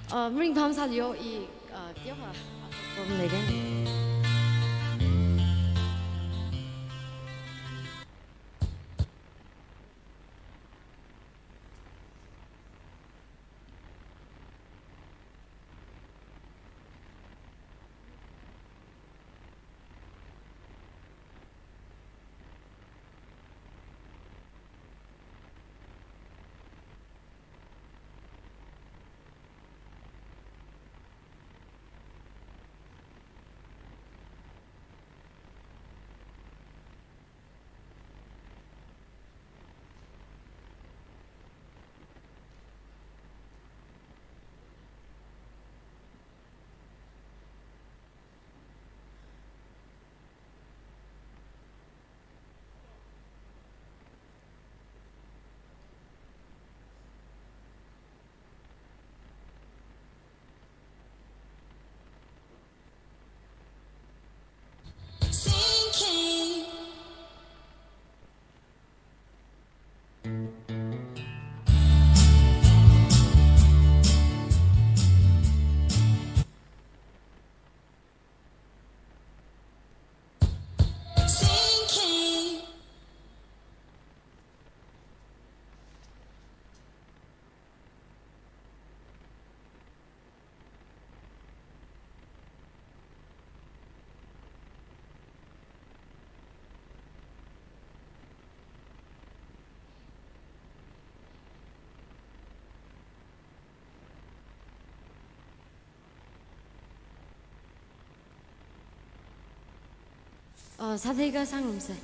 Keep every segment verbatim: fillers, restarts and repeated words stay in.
Uh, ringpham sālu yo, i, uh, teokha, uh, problem leidalei. Uh, sātheikha sāngarumsa.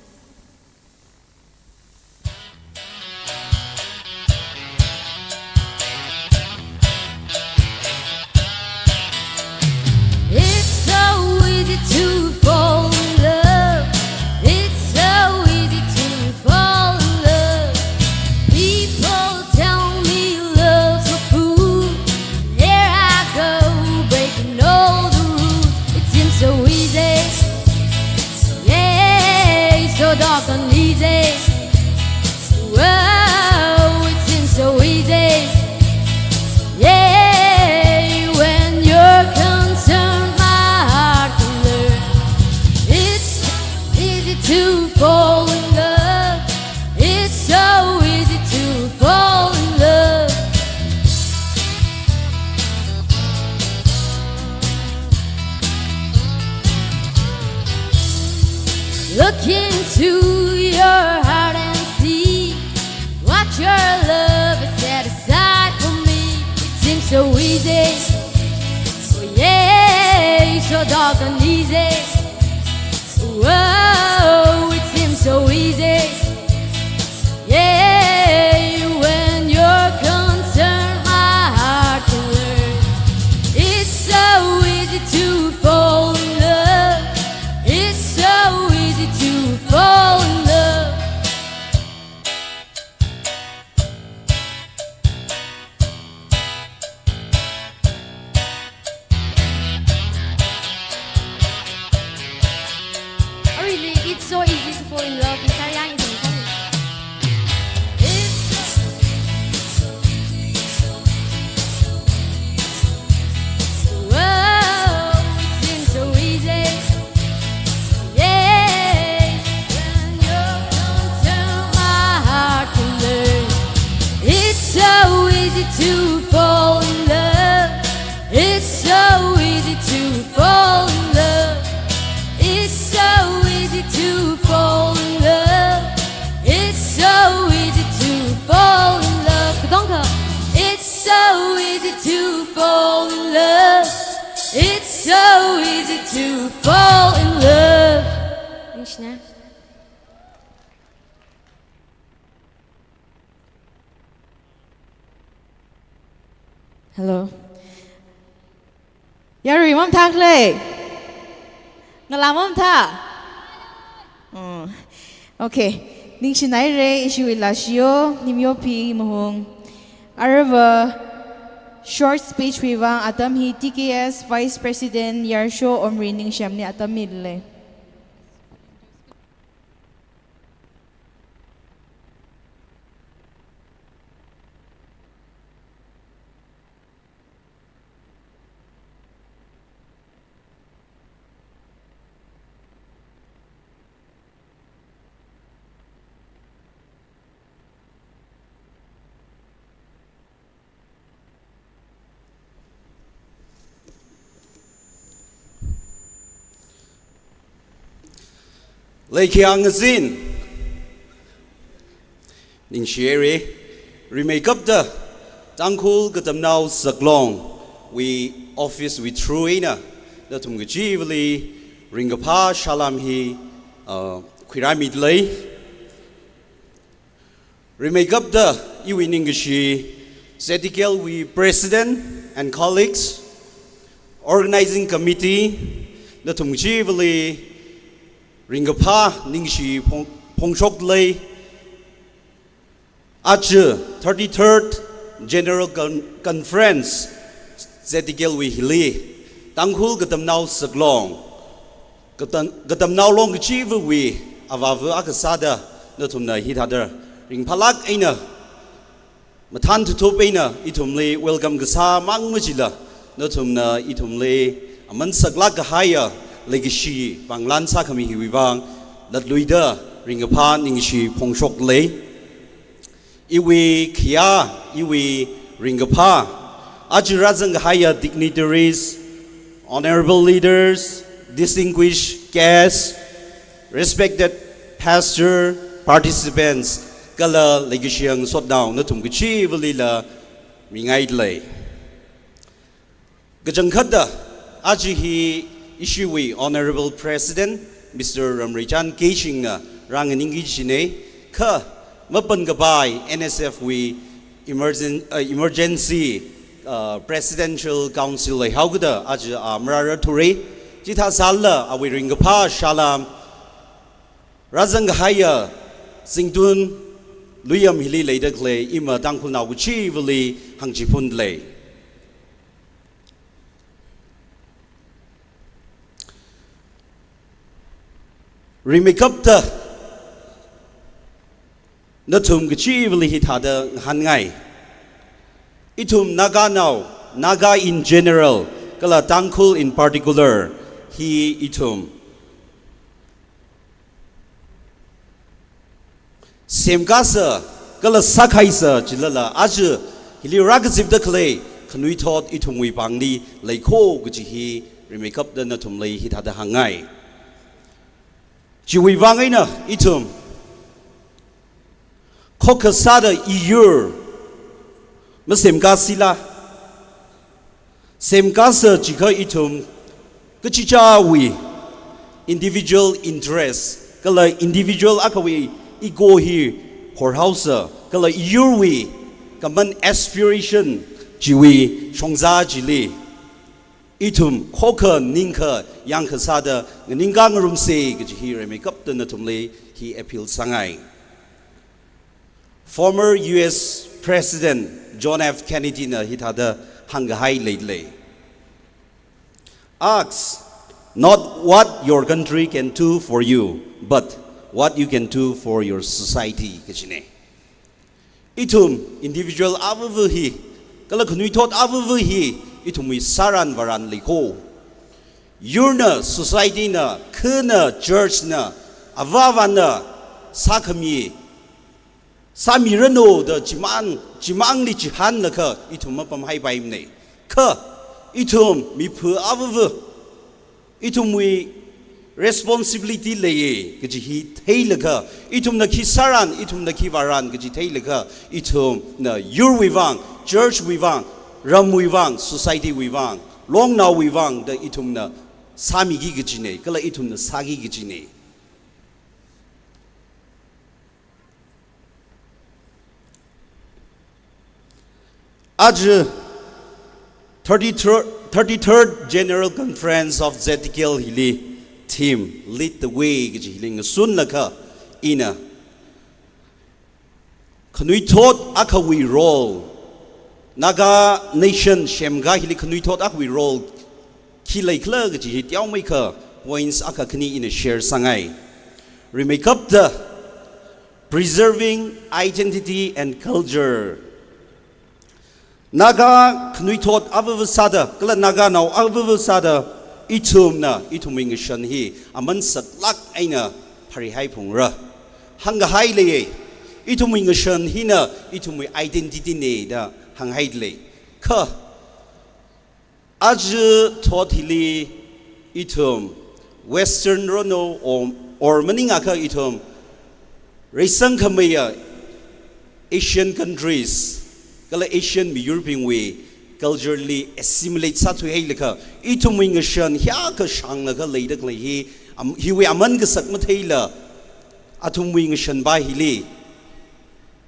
It's so easy to fall in love. It's so easy to fall in love. People tell me love's a fool. Here I go, breaking all the rules. It seems so easy. Yeah, so dark and easy. Whoa, it seems so easy. Yeah, when you're concerned, my heart can learn. It's easy to fall in love. It's so easy to fall in love. Look into your heart and see what your love has set aside for me. It seems so easy. Oh yeah, so dark and easy. Whoa, it seems so easy. Yeah, when you're concerned, my heart can learn. It's so easy to fall in love. It's so easy to fall in love. Really, it's so easy to fall in love. It's so easy to fall in love. Whoa, it seems so easy. Yeah, when you're concerned, my heart can learn. It's so easy to fall in love. It's so easy to fall in love. It's so easy to fall in love. It's so easy to fall in love. Kardom kha. It's so easy to fall in love. It's so easy to fall in love. Ningshina. Hello. Yarui mamathā khala? Ngalā mamathā? Oh. Okay. Ningshinaira, ishiwui lashio, Nimyopi Mahung. Aruiva short speech wui vang atam hi T K S Vice President Yarsho Omri Ningshemli atam milei. Leikhiya ngazin. Ningshire, rimeikapta Tangkhul Katamnao Saklongwui office wui through eina nathum kachivali ringkaphā salām hi, uh, khuirāmida lei. Rimeikapta iwui ningkashi Z T K L wui president and colleagues, organizing committee, nathum kachivali ringkaphā ningshi phong-, phongshokda lei. Aja thirty-third General Con-, Conference Z T K L wui hili Tangkhul Katamnao Saklong, Katam-, Katamnao Long kachivawui avāva akha sāda nathumna hithāda ringphālāk eina, mathān thuthup eina ithumli welcome kasā mang machila, nathumna ithumli aman saklāk kahaiya leikashi pānglan sākhami hiwui vang latluida ringkaphā ningshi phongshokda lei. Iwui khayā, iwui ringkaphā, aja rāzang kahaiya dignitaries, honorable leaders, distinguished guests, respected pastor, participants, kala leikashi ngasotnao nathum kachivalila mingaida lei. Kachangkhatta, aja hi ishiwui Honorable President, Mister Ramreichan Keishingna rānganingki kajina, kha mapankapai N S F wui emergen-, uh, emergency, uh, Presidential Council leihaokida aja a marāra thura, chithāsālala awui ringkaphā salām rāzang kahaiya Zingtun Luiyam hili leida khalei ima Tangkhulnao kachivali hāngchiphunda lei. Rimeikapta nathum kachivali hithāda ngahānngai. Ithum Naganao, Naga in general, kala Tangkhul in particular, hi ithum semkasā kala sākhaisā chilala, aja hili rākazipda khalei khanuithot ithumwui pāngli leikho kaji hi rimeikapta nathumli hithāda hāngngai. Chiwui vang eina ithum khokha sāda iyur masemkasila, semkasā chiakha ithum kachichāwui individual interest kala individual akhawui ego hi horhaosā, kala iyurwui common aspiration chiwui shongza chili ithum khokha ningkha yangkha sāda nganingkā ngarumsa kaji hi rimeikapta nathumli hi appeal sāngai. Former U S President John F Kennedy na hithāda hāngkahai leilei. Ask not what your country can do for you, but what you can do for your society, kajina. Ithum individual avava hi, kala khanuithot avava hi, ithumwui sāran vāran leikho. Yurna, society na, khana, church na, avāvana sākhami, sāmiranu da chimang, chimangli chihānlaga ithum mapamhaipaimana. Kha ithum miphu avava, ithumwui responsibility leiya kaji hi theilaga, ithumna khi sāran, ithumna khi vāran kaji theilaga, ithumna yurwui vang, church wui vang, ramwui vang, society wui vang, longnaowui vang da ithumna sāmiki kajina, kala ithumna sāki kajina. Aja thirty-third, thirty-third General Conference of Z T K L hili theme Lead the Way kaji hili ngasunlaga ina khanuithot akhawui role, Naga nation semkahai hili khanuithot akhawui role khi leikhala kaji hi teomeikha points akha khani ina share sāngai. Rimeikapta, preserving identity and culture. Naga khanuithot avava sāda, kala Naganao avava sāda, ithumna ithumwui ngashan hi aman saklāk eina pharihai phungra. Hāngkahai leiya, ithumwui ngashan hina ithumwui identity na da hānghai lei. Kha aja thot hili ithum Western ranu or Or maningakha ithum reisangkhameiya Asian countries, kala Asian miyurbingwui culture li assimilate sāthuihailakha, ithumwui ngashan hiyākha shānglaga leida khalei hi, am-, hiwui aman kasak matheila, athumwui ngashanpa hili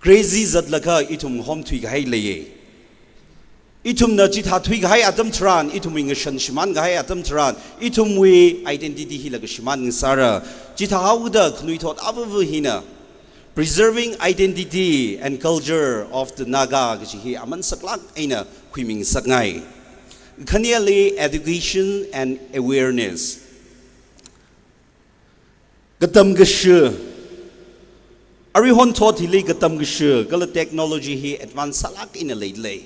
crazy zatlaga ithum homthui kahai leiya. Ithumna chithā thuikahai atam tharan, ithumwui ngashan shimānkahai atam tharan, ithumwui identity hila kashimān ngasāra. Chithāhaoda khanuithot avava hina preserving identity and culture of the Naga kaji hi aman saklāk eina khuimingasakngai. Khaneali education and awareness. Katam kashi, aruihon thot hili katam kashi, kala technology hi advance sālāk eina leilei.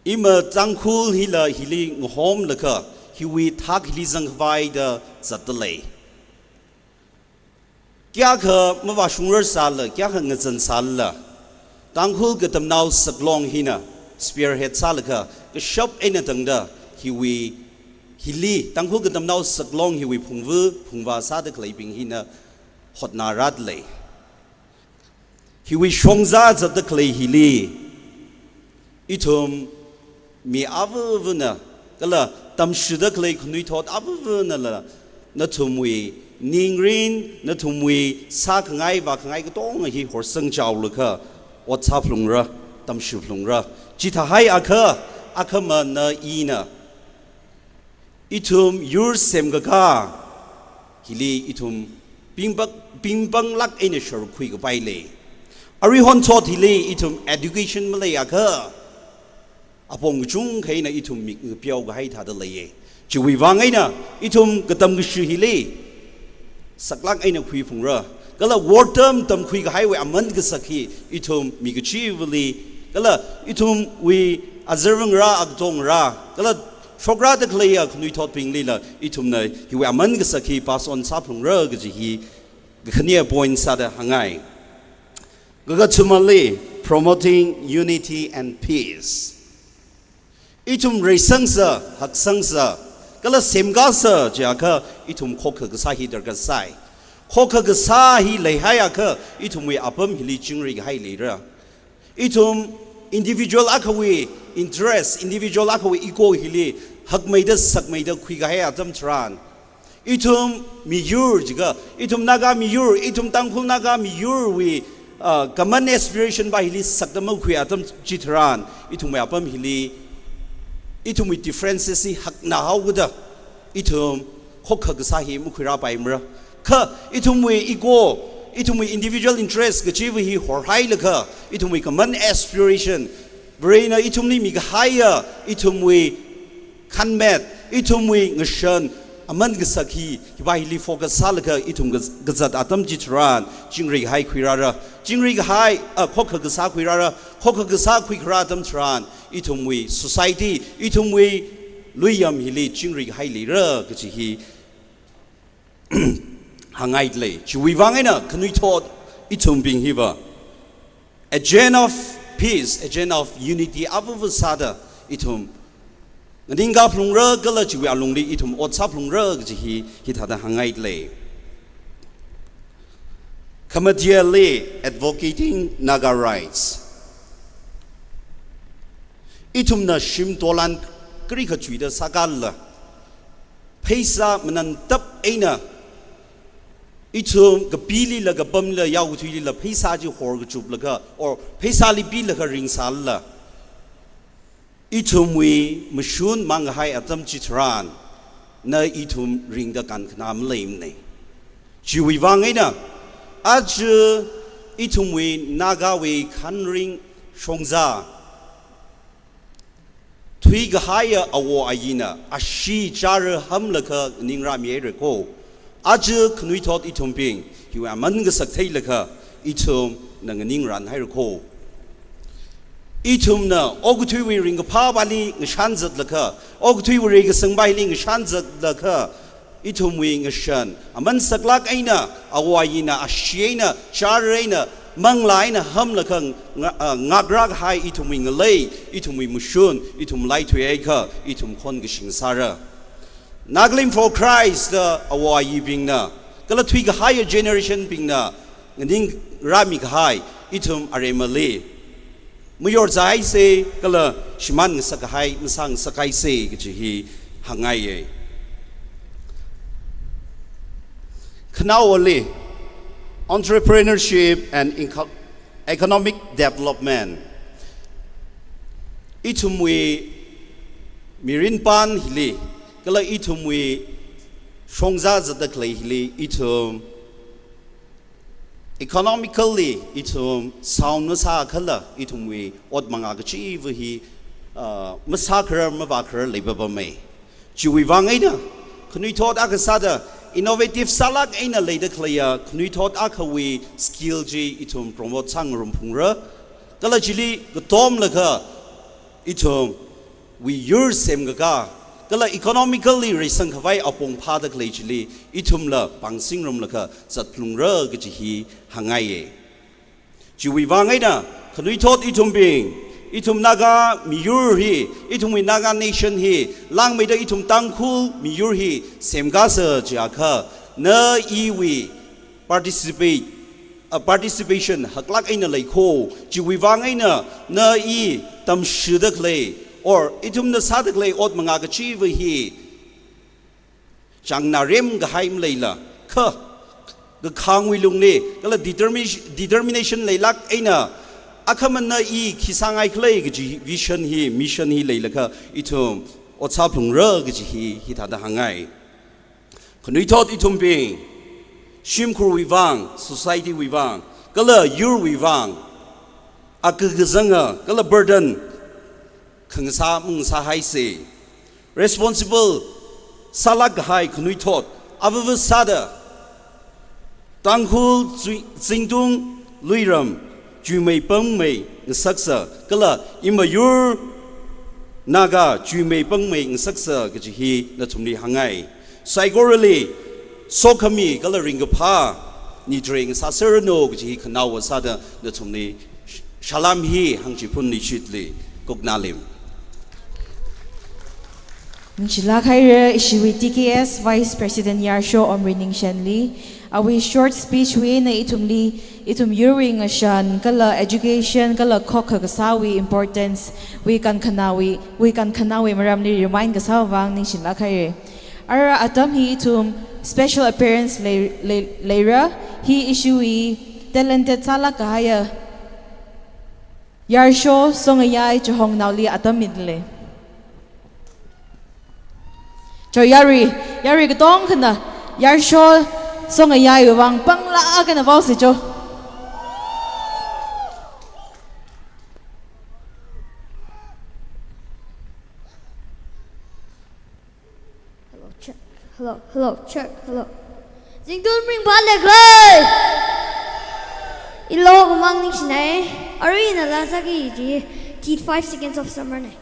Ima Tangkhul hila hili ngahomlaga, hiwui thak hili zangkhavai da zatdalei. Kayākha mavāshungrarsāla, kayākha ngazansāla, Tangkhul Katamnao Saklong hina spearhead sālaga, kashap eina tangda hiwui, hili, Tangkhul Katamnao Saklong hiwui phungva, phungvā sāda khaleibing hina hotnarālei. Hiwui shongzā zatda khalei hili, ithum mi avavana, kala tamshida khalei khanuithot avavanala, nathumwui ningrin, nathumwui sākhangai vākhangai katonga hi horsangchaolaga, ot sāphalungra, tamshiphalungra. Chithāhaiakha, akhama na ina, ithum yur semkakā hili ithum pingpak-, pingpanglāk eina shārkhui kapai lei. Aruihon thot hili ithum education maleiakha, apong kachungkha eina ithum mik ngapeokahai thāda leiya. Chiwui vang eina ithum katam kashi hili saklāk eina khuiphungra. Kala wortam tamkhuikahaiwui aman kasak hi ithum mi kachivali, kala ithumwui azarvangarā, akatongarā, kala shokrāda khaleiya khanuithotbinglila ithumna hiwui aman kasak hi pass on sāphalungra kaji hi kakhane point sāda hāngngai. Kakathumali, promoting unity and peace. Ithum reisangsa, haksangsa, kala semkāsa jiakha ithum khokha kasā hi darkar sai. Khokha kasā hi leihaiakha ithumwui apam hili chingri kahai leira. Ithum individual akhawui interest, individual akhawui ego hili hakmeida sakmeida khuikahai atam tharan, ithum miyur jiakha, ithum Naga miyur, ithum Tangkhul Naga miyurwui, ah, common aspiration pa hili sakda makhui atam chitharan, ithumwui apam hili, ithumwui differences hi haknā haokida, ithum khokha kasā hi makhuirāpaimara. Kha ithumwui ego, ithumwui individual interest kachiva hi horhailaga, ithumwui common aspiration, Varena ithumli mikahaiya, ithumwui khanmet, ithumwui ngashan, aman kasak hi, hiva hili focus sālaga ithum kaz-, kazat atam chitharan, chingri kahai khuirāra, chingri kahai, ah, khokha kasā khuirāra, khokha kasā khuikharā atam tharan, ithumwui society, ithumwui luiyam hili chingri kahai leira kaji hi hāngngailei. Chiwui vang eina khanuithot ithumbing hiva agent of peace, agent of unity avava sāda ithum nganingkaphalungra kala chiwui alungli ithum ot sāphalungra kaji hi hithāda hāngngailei. Khamateli, advocating Naga rights. Ithumna shim tolan kari kachuida sākala, pheisā manantap eina, ithum kapilila kapamla yaokathuilila pheisā chi horkachuplaga, or pheisāli pilaga ringsālala, ithumwui mashun mangkahai atam chitharan, na ithum ringda kankhanā maleimanei. Chiwui vang eina, aja ithumwui Nagawui khanring shongzā thuikahaiya awo ayina ashee chara hamlaga nganingranmihairako. Aja khanuithot ithumbing hiwui aman kasak theilaga ithumna nganingranhairako. Ithumna okathuiwui ringkaphāpali ngashan zatlaga, okathuiwui reikasangpali ngashan zatlaga, ithumwui ngashan aman saklāk eina, awo ayina ashee eina, chara eina, manglā eina hamlaga nga-, ah, ngakrākahai ithumwui ngalei, ithumwui mashun, ithum laithuihaiakha, ithum khon kashing sāra. Nagaland for Christ da awo ayibingna, kala thuikahai generation bingna nganingrāmi kahai ithum aremali mayorzāhaisa, kala shimān ngasak kahai masāngasak haisa kaji hi hāngngaiya. Khanaowali, entrepreneurship and inco-, economic development. Ithumwui mirin pān hili, kala ithumwui shongzā zatda khalei hili, ithum economically ithum sound masākhala, ithumwui ot mangā kachiva hi, uh, masākharar mavākharar leipapamei. Chiwui vang eina, khanuithot akha sāda, innovative sālāk eina leida khaleiya khanuithot akhawui skill chi ithum promote sāngarumphungra. Kala chili katomlaga ithumwui yur semkakā, kala economically reisangkhavai apong phāda khalei chili ithumla pāngsingrumlaga zatphalungra kaji hi hāngngaiya. Chiwui vang eina, khanuithot ithumbing, ithum Naga miyur hi, ithumwui Naga nation hi, langmeida ithum Tangkhul miyur hi semkāsa jiakha, na iwui participate, uh, participation haklāk eina leikho, chiwui vang eina na i tamshida khalei, or ithumna sāda khalei ot mangā kachiva hi chāngnā remkahai maleila, kha, kakhangwui lungli, kala determi-, determination leilāk eina, akhamana i khi sāngai khala kaji vision hi, mission hi leilakha, ithum ot sāphalungra kaji hi, hithāda hāngngai. Khanuithot ithumbing, shimkhurwui vang, society wui vang, kala yurwui vang, akha kazanga, kala burden khangasā mangasāhaisa. Responsible sālāk kahai khanuithot avava sāda, Tangkhul zui-, zingtung luiram chuimei pangmei ngasaksa, kala imayur Naga chuimei pangmei ngasaksa kaji hi nathumli hāngngai. Saikorali sokhami kala ringkaphā nitrai ngasāserranu kaji hi khanaowa sāda nathumli salam hi hāngchiphunli chitli, kuknalim. Ningshilāk haira ishiwui T K S Vice President Yarsho Omri Ningshenli, awui short speech wui eina ithumli, ithum yurwui ngashan, kala education, kala khokkha kasāwui importance wui kankhanāwui, wui kankhanāwui maramli remind kasā vang ningshilāk haira. Ara atam hi ithum special appearance lei, lei, leira, hi ishiwui talented sālāk kahaiya Yarsho Songayai Chahongnaoli atam midalei. Cho yarui, yarui katongkhana, Yarsho Songayaiwui vang panglāk eina vaosi cho. Hello, check. Hello, hello, check. Hello. Zingtun ringphālei khalei. Ilo kamang ningshinai. Arui ina laa sāki kaji, tit five seconds of summer nei.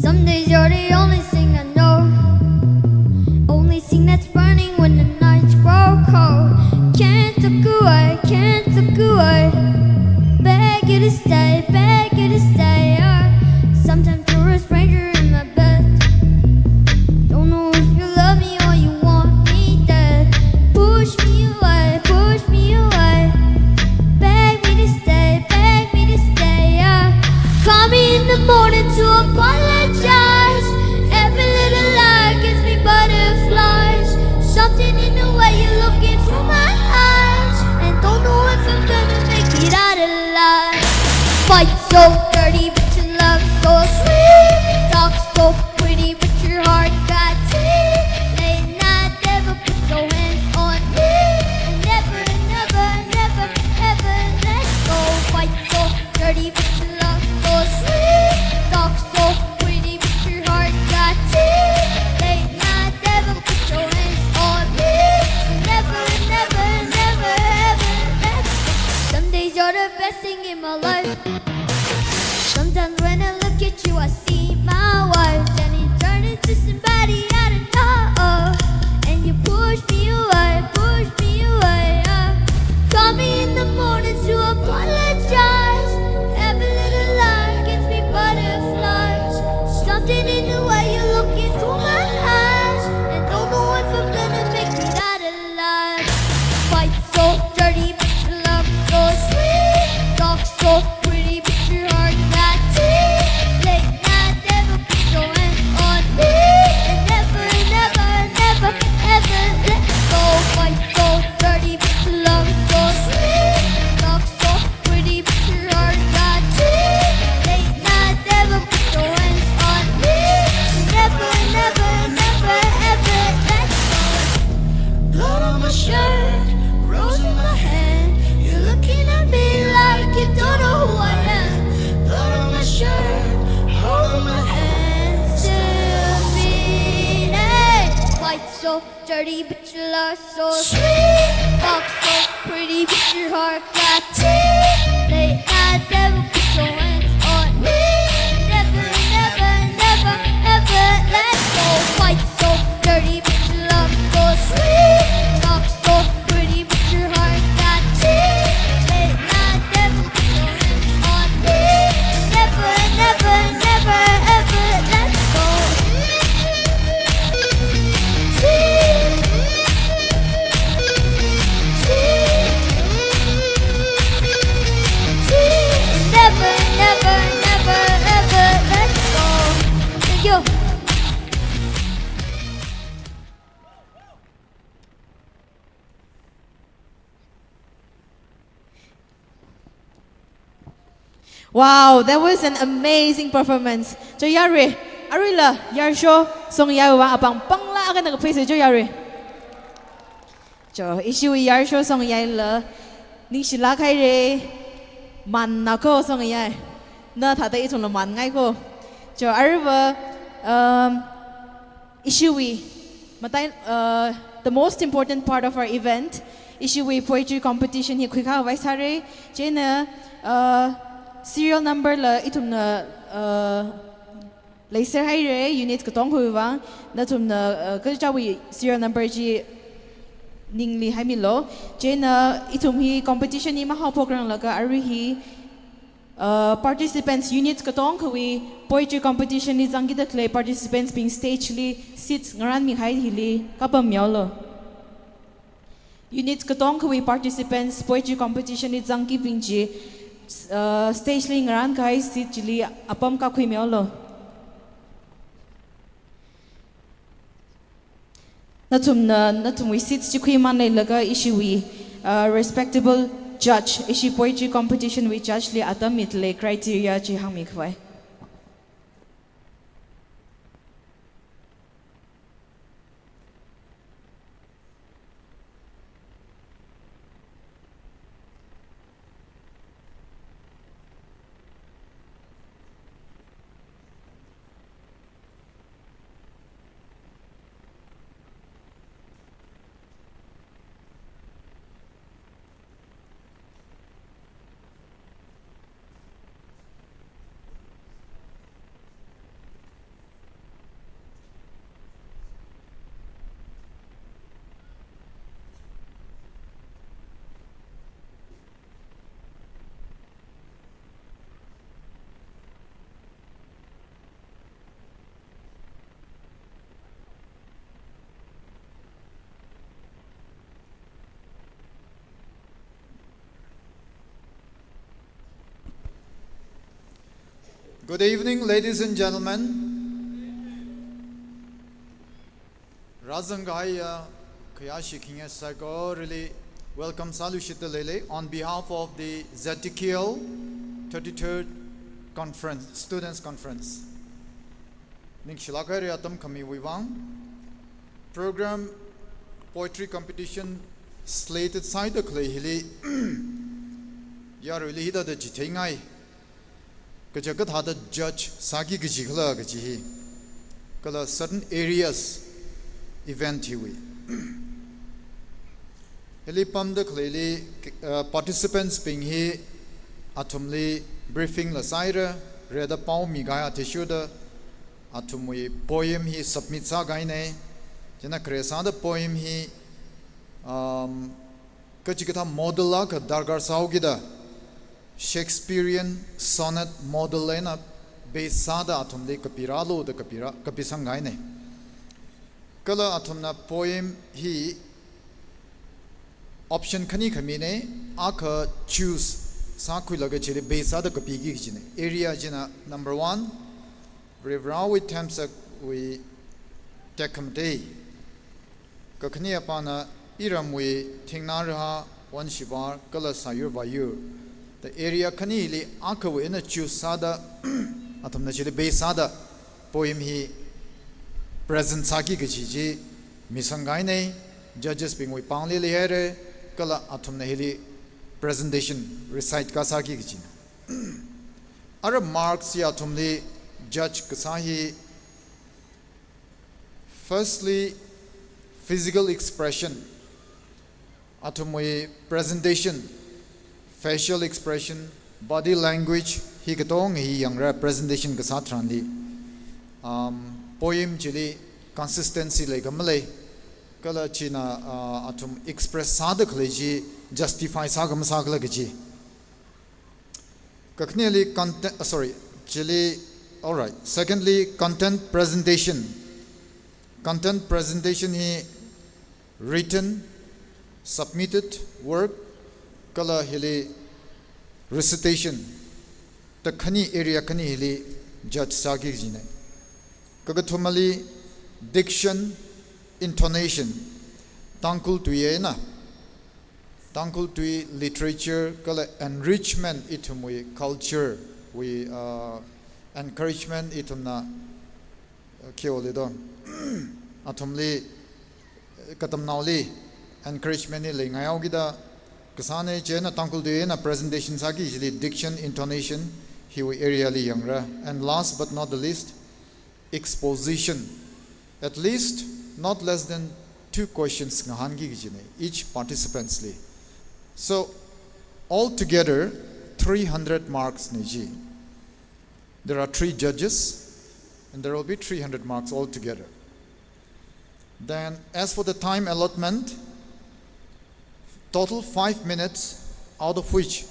Some days you're the only thing I know, only thing that's burning when the nights grow cold. Can't look away, can't look away. Beg you to stay, beg you to stay. Sometimes you're a stranger in my bed. Don't know if you love me or you want me dead. Push me away, push me away. Beg me to stay, beg me to stay. Call me in the morning to apologize. Every little lie gives me butterflies. Something in the way you look into my eyes, and don't know if I'm gonna make it out alive. Fight so dirty, but your love so sweet. Talk so pretty, but your heart got teeth. Late night devil, put your hands on me. And never, never, never, ever let go. Fight so dirty, but your love so sweet. Talk so pretty, but your heart got teeth. Late night devil, put your hands When I look at you, I see my worth, and it turned into somebody I don't know. And you push me away, push me away. Uh. Call me in the morning to apologize. Every little lie gives me butterflies. Something in the way you look into my eyes, and don't know if I'm gonna make it out alive. Fight so dirty, but your love so sweet. Talk so pretty, but your heart got teeth. Late night, never put your hands on me. And never, never, never, ever let go. Fight so dirty, but your love so sweet. Talk so pretty, but your heart got teeth. Late night, never put your hands on me. Never, never, never, ever let go. Blood on my shirt, rose in my hand. You're looking at me like you don't know who I am. Blood on my shirt, hold my hand, still mean it. Fight so dirty, but your love so sweet. Talk so pretty, but your heart got teeth. Late night, never put your hands on me. Never, never, never, ever let go. Fight so dirty, but your love so sweet. Talk so pretty, but your heart got teeth. Late night, never put your hands on me. Never, never, never, ever let go. Never, never, never, ever let go. Thank you. Wow, that was an amazing performance. Cho yarui, aruila yarsho songyai vang apam pangla akha na kaphei se cho yarui. Cho, ishiwui yarsho songyaila ningshilāk haira, manna ko songyai. Na thāda ithumla manngai ko. Cho, aruiva, um, ishiwui matai, uh, the most important part of our event, ishiwui poetry competition hi khuikhavai sāra. Chieina, uh, serial number la ithumna, uh, leiser haira, unit katongawui vang, nathumna, uh, kachichāwui serial number chi ningli haimilu. Chieina ithum hi competition hi mahaophokranglakha arui hi, uh, participants, unit katongawui poetry competition li zangkida khalei participants bing stage li seats ngaranmihai hili kapammialu. Unit katongawui participants poetry competition li zangkibing chi, uh, stage li ngarankahai seat chili apam kakhuimialu. Nathumna, nathumwui seats chi khuiman leilaga ishiwui, uh, respectable judge, ishi poetry competition wui judge li atam mida khalei criteria chi hāngmikhavai. Good evening, ladies and gentlemen. Rāzangkahai, uh, khayāshi khinge saikora, really welcome sāluishitda leilei on behalf of the Z T K L thirty-third Conference, Students Conference. Ningshilāk haira atam khamiwui vang. Program poetry competition slated sāda khalei hili yaruili hithāda chitheingai. Kaja kathāda judge sāki kaji khala kaji hi. Kala certain areas event hiwui. Hili pamda khaleili, uh, participants bing hi athumli briefing la sāhaira, Khare da pao mikahai athishurda athumwui poem hi submit sākahaina. Chieina khare sāda poem hi, um, kachikathā model akha darkar sāhaokida Shakespearean sonnet model eina base sāda athumli kapirālu da kapirā, kapisangkahaina. Kala athumna poem hi option khani khamina, akha choose sākhuilaga chili base sāda kapiki kajina. Area china number one, Varivarāwui themsakwui tekhamatei. Kakhane apāna iramwui thingnā rahā Vanshivar kala sāyur vāyur. Da area khanili akhawui eina choose sāda athumna chili base sāda poem hi present sāki kaji chi misangkahaina. Judges bingwui pāngli leihaira kala athumna hili presentation recite kasāki kajina. Ara marks hi athumli judge kasā hi, firstly, physical expression. Athumwui presentation, facial expression, body language hi katonga hi yangra presentation kasā tharanli. Um, poem chili consistency leika malei, kala china, uh, athum express sāda khalei chi justify sāka masākhala kaji. Kakhaneli content, uh, sorry, chili, all right. Secondly, content presentation. Content presentation hi written, submitted work, kala hili recitation. Da khani, area khani hili judge sāki kajina. Kakathumali diction, intonation. Tangkhul tui eina Tangkhul tui literature kala enrichment, ithumwui culture wui, uh, encouragement ithumna, uh, khi haoli do. Athumli, uh, katamnaoli encouragement hi leingai haokida kasāna. Chieina Tangkhul tui eina presentation sāki chili diction, intonation hiwui area li yangra. And last but not the least, exposition. At least not less than two questions ngahānki kajina each participants li. So altogether three hundred marks na ji. There are three judges and there will be three hundred marks altogether. Then as for the time allotment, total five minutes, out of which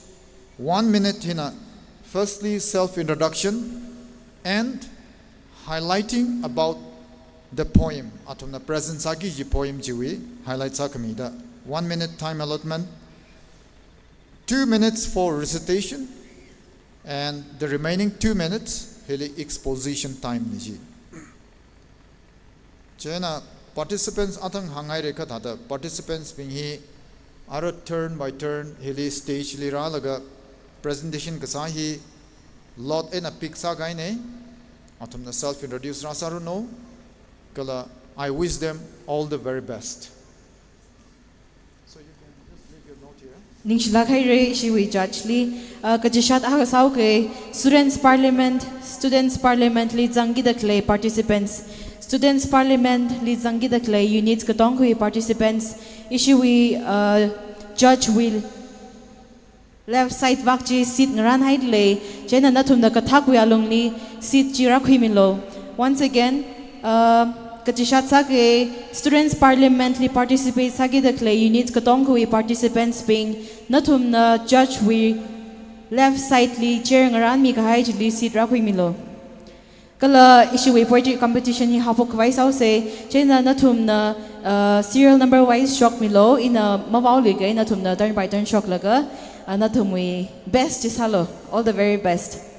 one minute hina firstly self introduction and highlighting about the poem. Athumna present sāki kaji poem chiwui highlight sākhamida. One minute time allotment, two minutes for recitation, and the remaining two minutes hili exposition time na ji. Chieina participants athang hānghaira kha thāda participants bing hi ara turn by turn hili stage li rālaga presentation kasā hi lot eina pick sākahaina. Athumna self introduce rāsāranu. Kala I wish them all the very best. So you can just leave your note here. Ningshilāk haira ishiwui judge li, uh, kachishat akha sāhaoka, Students' Parliament, Students' Parliament li zangkida khalei participants, Students' Parliament li zangkida khalei units katongawui participants, ishiwui, uh, judge wui left side vak chi seat ngarānhaida lei, chieina nathumna kathakwui alungli seat chi rākhuimilu. Once again, uh, kachishat sāka, Students' Parliament li participate sākida khalei units katongawui participants bing, nathumna judge wui left side li chair ngarānmi kahai chili seat rākhuimilu. Kala ishiwui poetry competition hi haophok khavai sāhaosa, chieina nathumna, uh, serial number wise shokmilu, ina mavaoluika, nathumna turn by turn shoklaga, uh, nathumwui best chi sālu. All the very best.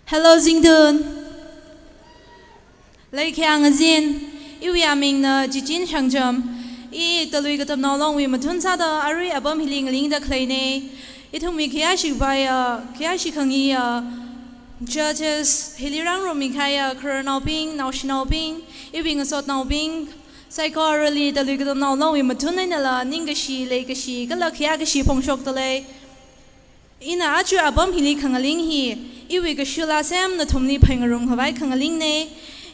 Hello, zingdun. Leikhayang azin, iwui amingna Jijin Shangcham. I Talui Katamnao Longwui mathun sāda arui apam hili ngalingda khaleina. Ithumwui khayāshi khavai, khayāshi khangayi, judges, hili rāngarummi kahai, khararnaobing, naoshinaobing, iwui ngasotnaobing, saikorali Talui Katamnao Longwui mathun einala ningkashi, leikashi, kala khayākashi phongshokda lei. Ina aja apam hili khangaling hi, iwui kashila sem nathumli phāngarum khavai khangalingna.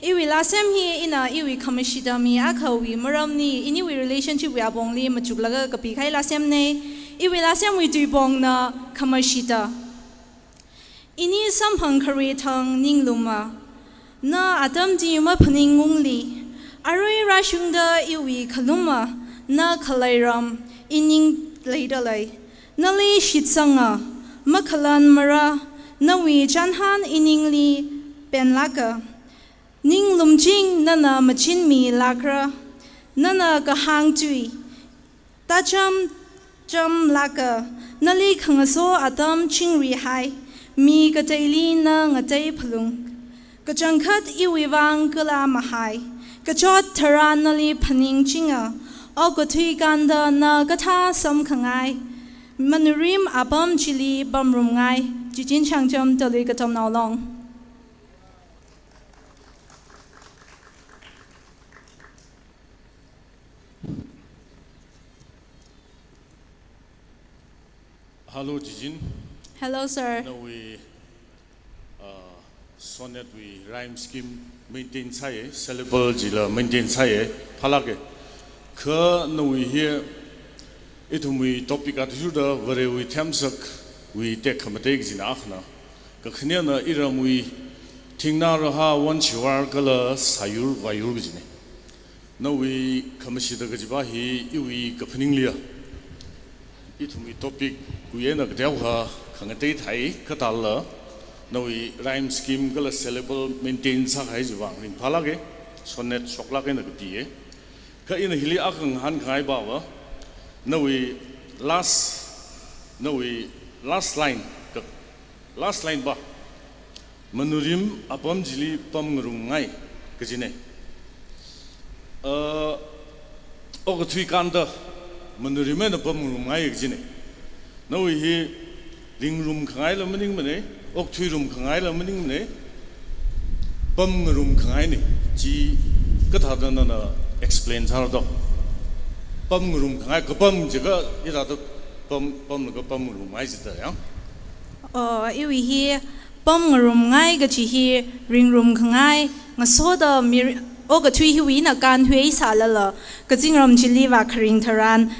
Iwui lāsem hi ina iwui khamashita mi akhawui maramli, iniwui relationship wui apongli machuklaga kapikahai lāsemna. Iwui lāsemwui tuipongna khamashita. Ini samphang khare thang ningluma, na atam chi maphaning ungli, arui rāshungda iwui khaluma, na khalei ram ining leida lei. Nali shitsanga, makhalan mara, nawui chānhān iningli penlāka. Ninglumching nana machinmilākra, nana kahāng tui tacham chamlāka, nali khangaso atam chingrihai, mi kateili na ngatei phalung. Kachangkhat iwui vang kala mahai, kachot tharan nali phaningchinga, okathui kanda na kathā samkhangai, manurim apam chili pamrumngai, Jijin Shangcham Talui Katamnao Long. Hello, Jijin. Hello, sir. Nawui, uh, sonnet wui rhyme scheme maintain sāya, syllable chila maintain sāya, phālāka. Kha nawui hi, ithumwui topic athishurda Varewui themsakwui tekhamatei kajina akhana. Kakhanena iramwui thingnā rahā vānshivar kala sāyur vāyur kajina. Nawui khamashita kajipa hi iwui kaphaningliya, ithumwui topic wui eina kateokha khangatei thāi, kathāla nawui rhyme scheme kala syllable maintain sākahai chiwui vang ringphālāka, sonnet shoklāk eina kapiya. Kha ina hili akha ngahānkhangai pava, nawui last, nawui last line, ka, last line pa, manurim apam chili pamngarumngai kajina. Uh, okathui kanda manurim eina pamngarumngai kajina. Nawui hi ringrumkhangaila maningmana, okthuirumkhangaila maningmana, pamngarumkhangaina. Chi kathāda nana explain sāra do? Pamngarumkhangai, kapam jiakha hithāda pam, pamlaga pamngarumngai jida ya? Oh, iwui hi pamngarumngai kaji hi ringrumkhangai, ngasoda mir-, okathui hiwui eina kānthui sālala, kazingram chili vākharing tharan,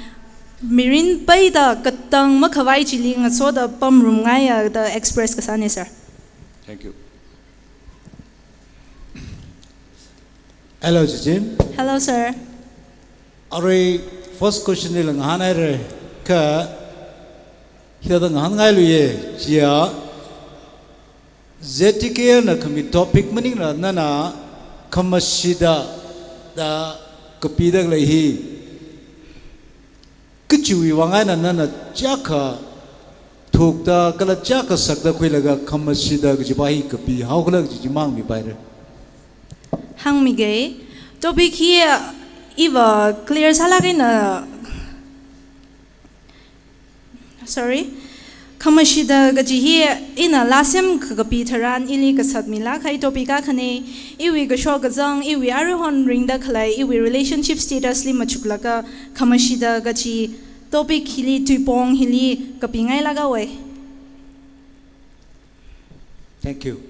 mirin peida katang makhavai chili ngasoda pamrumngaiya da express kasāna, sir. Thank you. Hello, Jijin. Hello, sir. Arui first question nila ngahānhaira, kha hithāda ngahānngai luiya, chiya Z T K na khami topic maningla nana khamashita da kapida khalei hi kachiwui vang eina nana chiyākha thukda kala chiyākha sakda khuilaga khamashita kajipa hi kapihaokhala kaji chi hāngmipaira. Hāngmiga, topic hi iva clear sālāk eina, sorry, khamashita kaji hi ina lāsem kakapi tharan ili kasatmilāk kahai topic akhana. Iwui kashok kazang, iwui aruihon ringda khalei, iwui relationship status li machuklaga khamashita kaji topic hili, tuipong hili kapingailāk haowa. Thank you.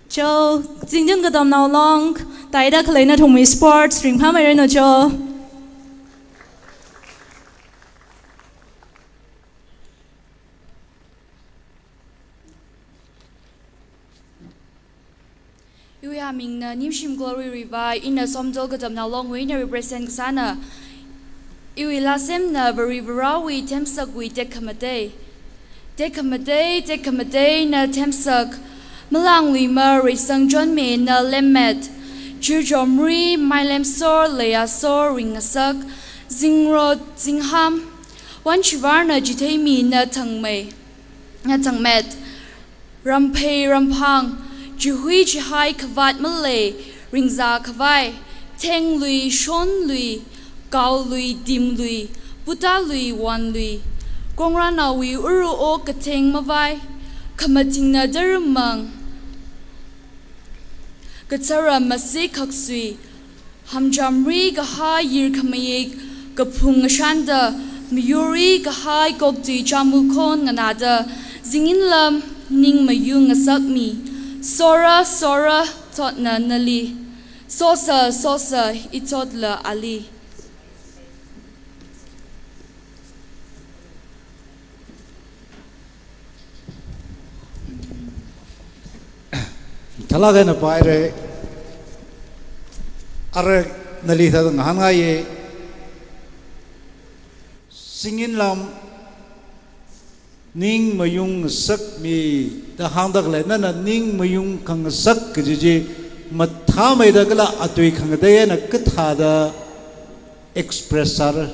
Cho, Jingchon Katamnao Long, taida khalei nathumwui sports ringphāmeiranu cho. Iwui amingna Nimshim Glory Riva, ina Somdal Katamnao Longwui eina represent kasāna. Iwui lāsemna Varivarāwui themsakwui tekhamatei. Tekhamatei, tekhamatei na themsak, malāngluima reisang chonme na lemmet, churchomri mailemsor leiasor ringngasak, zingrot zingham, vānshivarna chitheimi na thangmei, na thangmet, ramphei ramphang, chihui chihai khavāt malei, ringzā khavai, thenglui shonlui, kaolui timlui, putalui wanlui, kongrānaowui uru o katheng mavai, khamathingna tara̱mang, kathara masi khaksui, hamjamri kahā yirkhamayik, kaphung ngashanda, mayuri kahai koktui chamukhon nganāda, zingin lam ning mayung ngasakmi, sora, sora, thotna nali. Sosa, sosa, ithotla ali. Thālāk eina paire, ara nali thāda ngahānngaiye, Singinlam ning mayung ngasakmi da hāngda khalei, nana ning mayung khangasak kaji chi mathāmeida kala atui khangatei eina kathāda express sāra.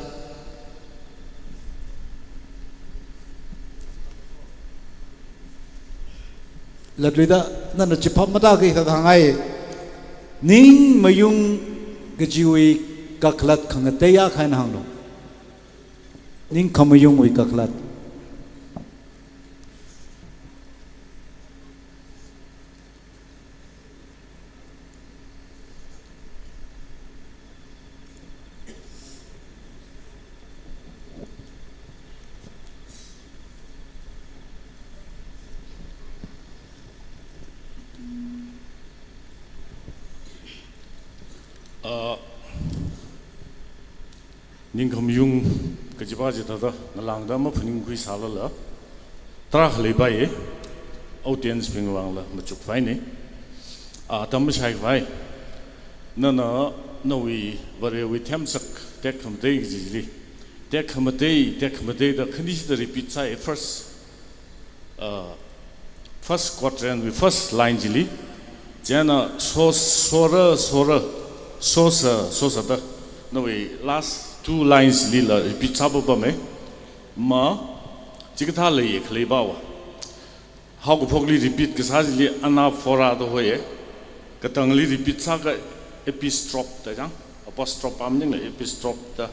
Latluida nana chipam matāki thāda hāngngai. Ning mayung kajiwui kakhalat khangateiya kha eina hānglu. Ning khamayungwui kakhalat. Ah, ning khamayung kajipa chi thāda ngalāngda maphaningkhui sālala, tarākha leipaiye, audience bing vangla machukpaine. Ah, atam mashai khavai, nana nawui Varewui themsak tekhamatei kajili, tekhamatei, tekhamatei da khani chida repeat sāi first. Ah, first quatraint wui first line chili, chieina so, sora, sora, sosa, sosa da, nawui last two lines lila repeat sāpapame. Ma, chikathā leiye khaleipawa. Haokaphokli repeat kasā chili anaphora da hoiye. Katangli repeat sākha epistrophe da chang, apostrophe pa maningla epistrophe da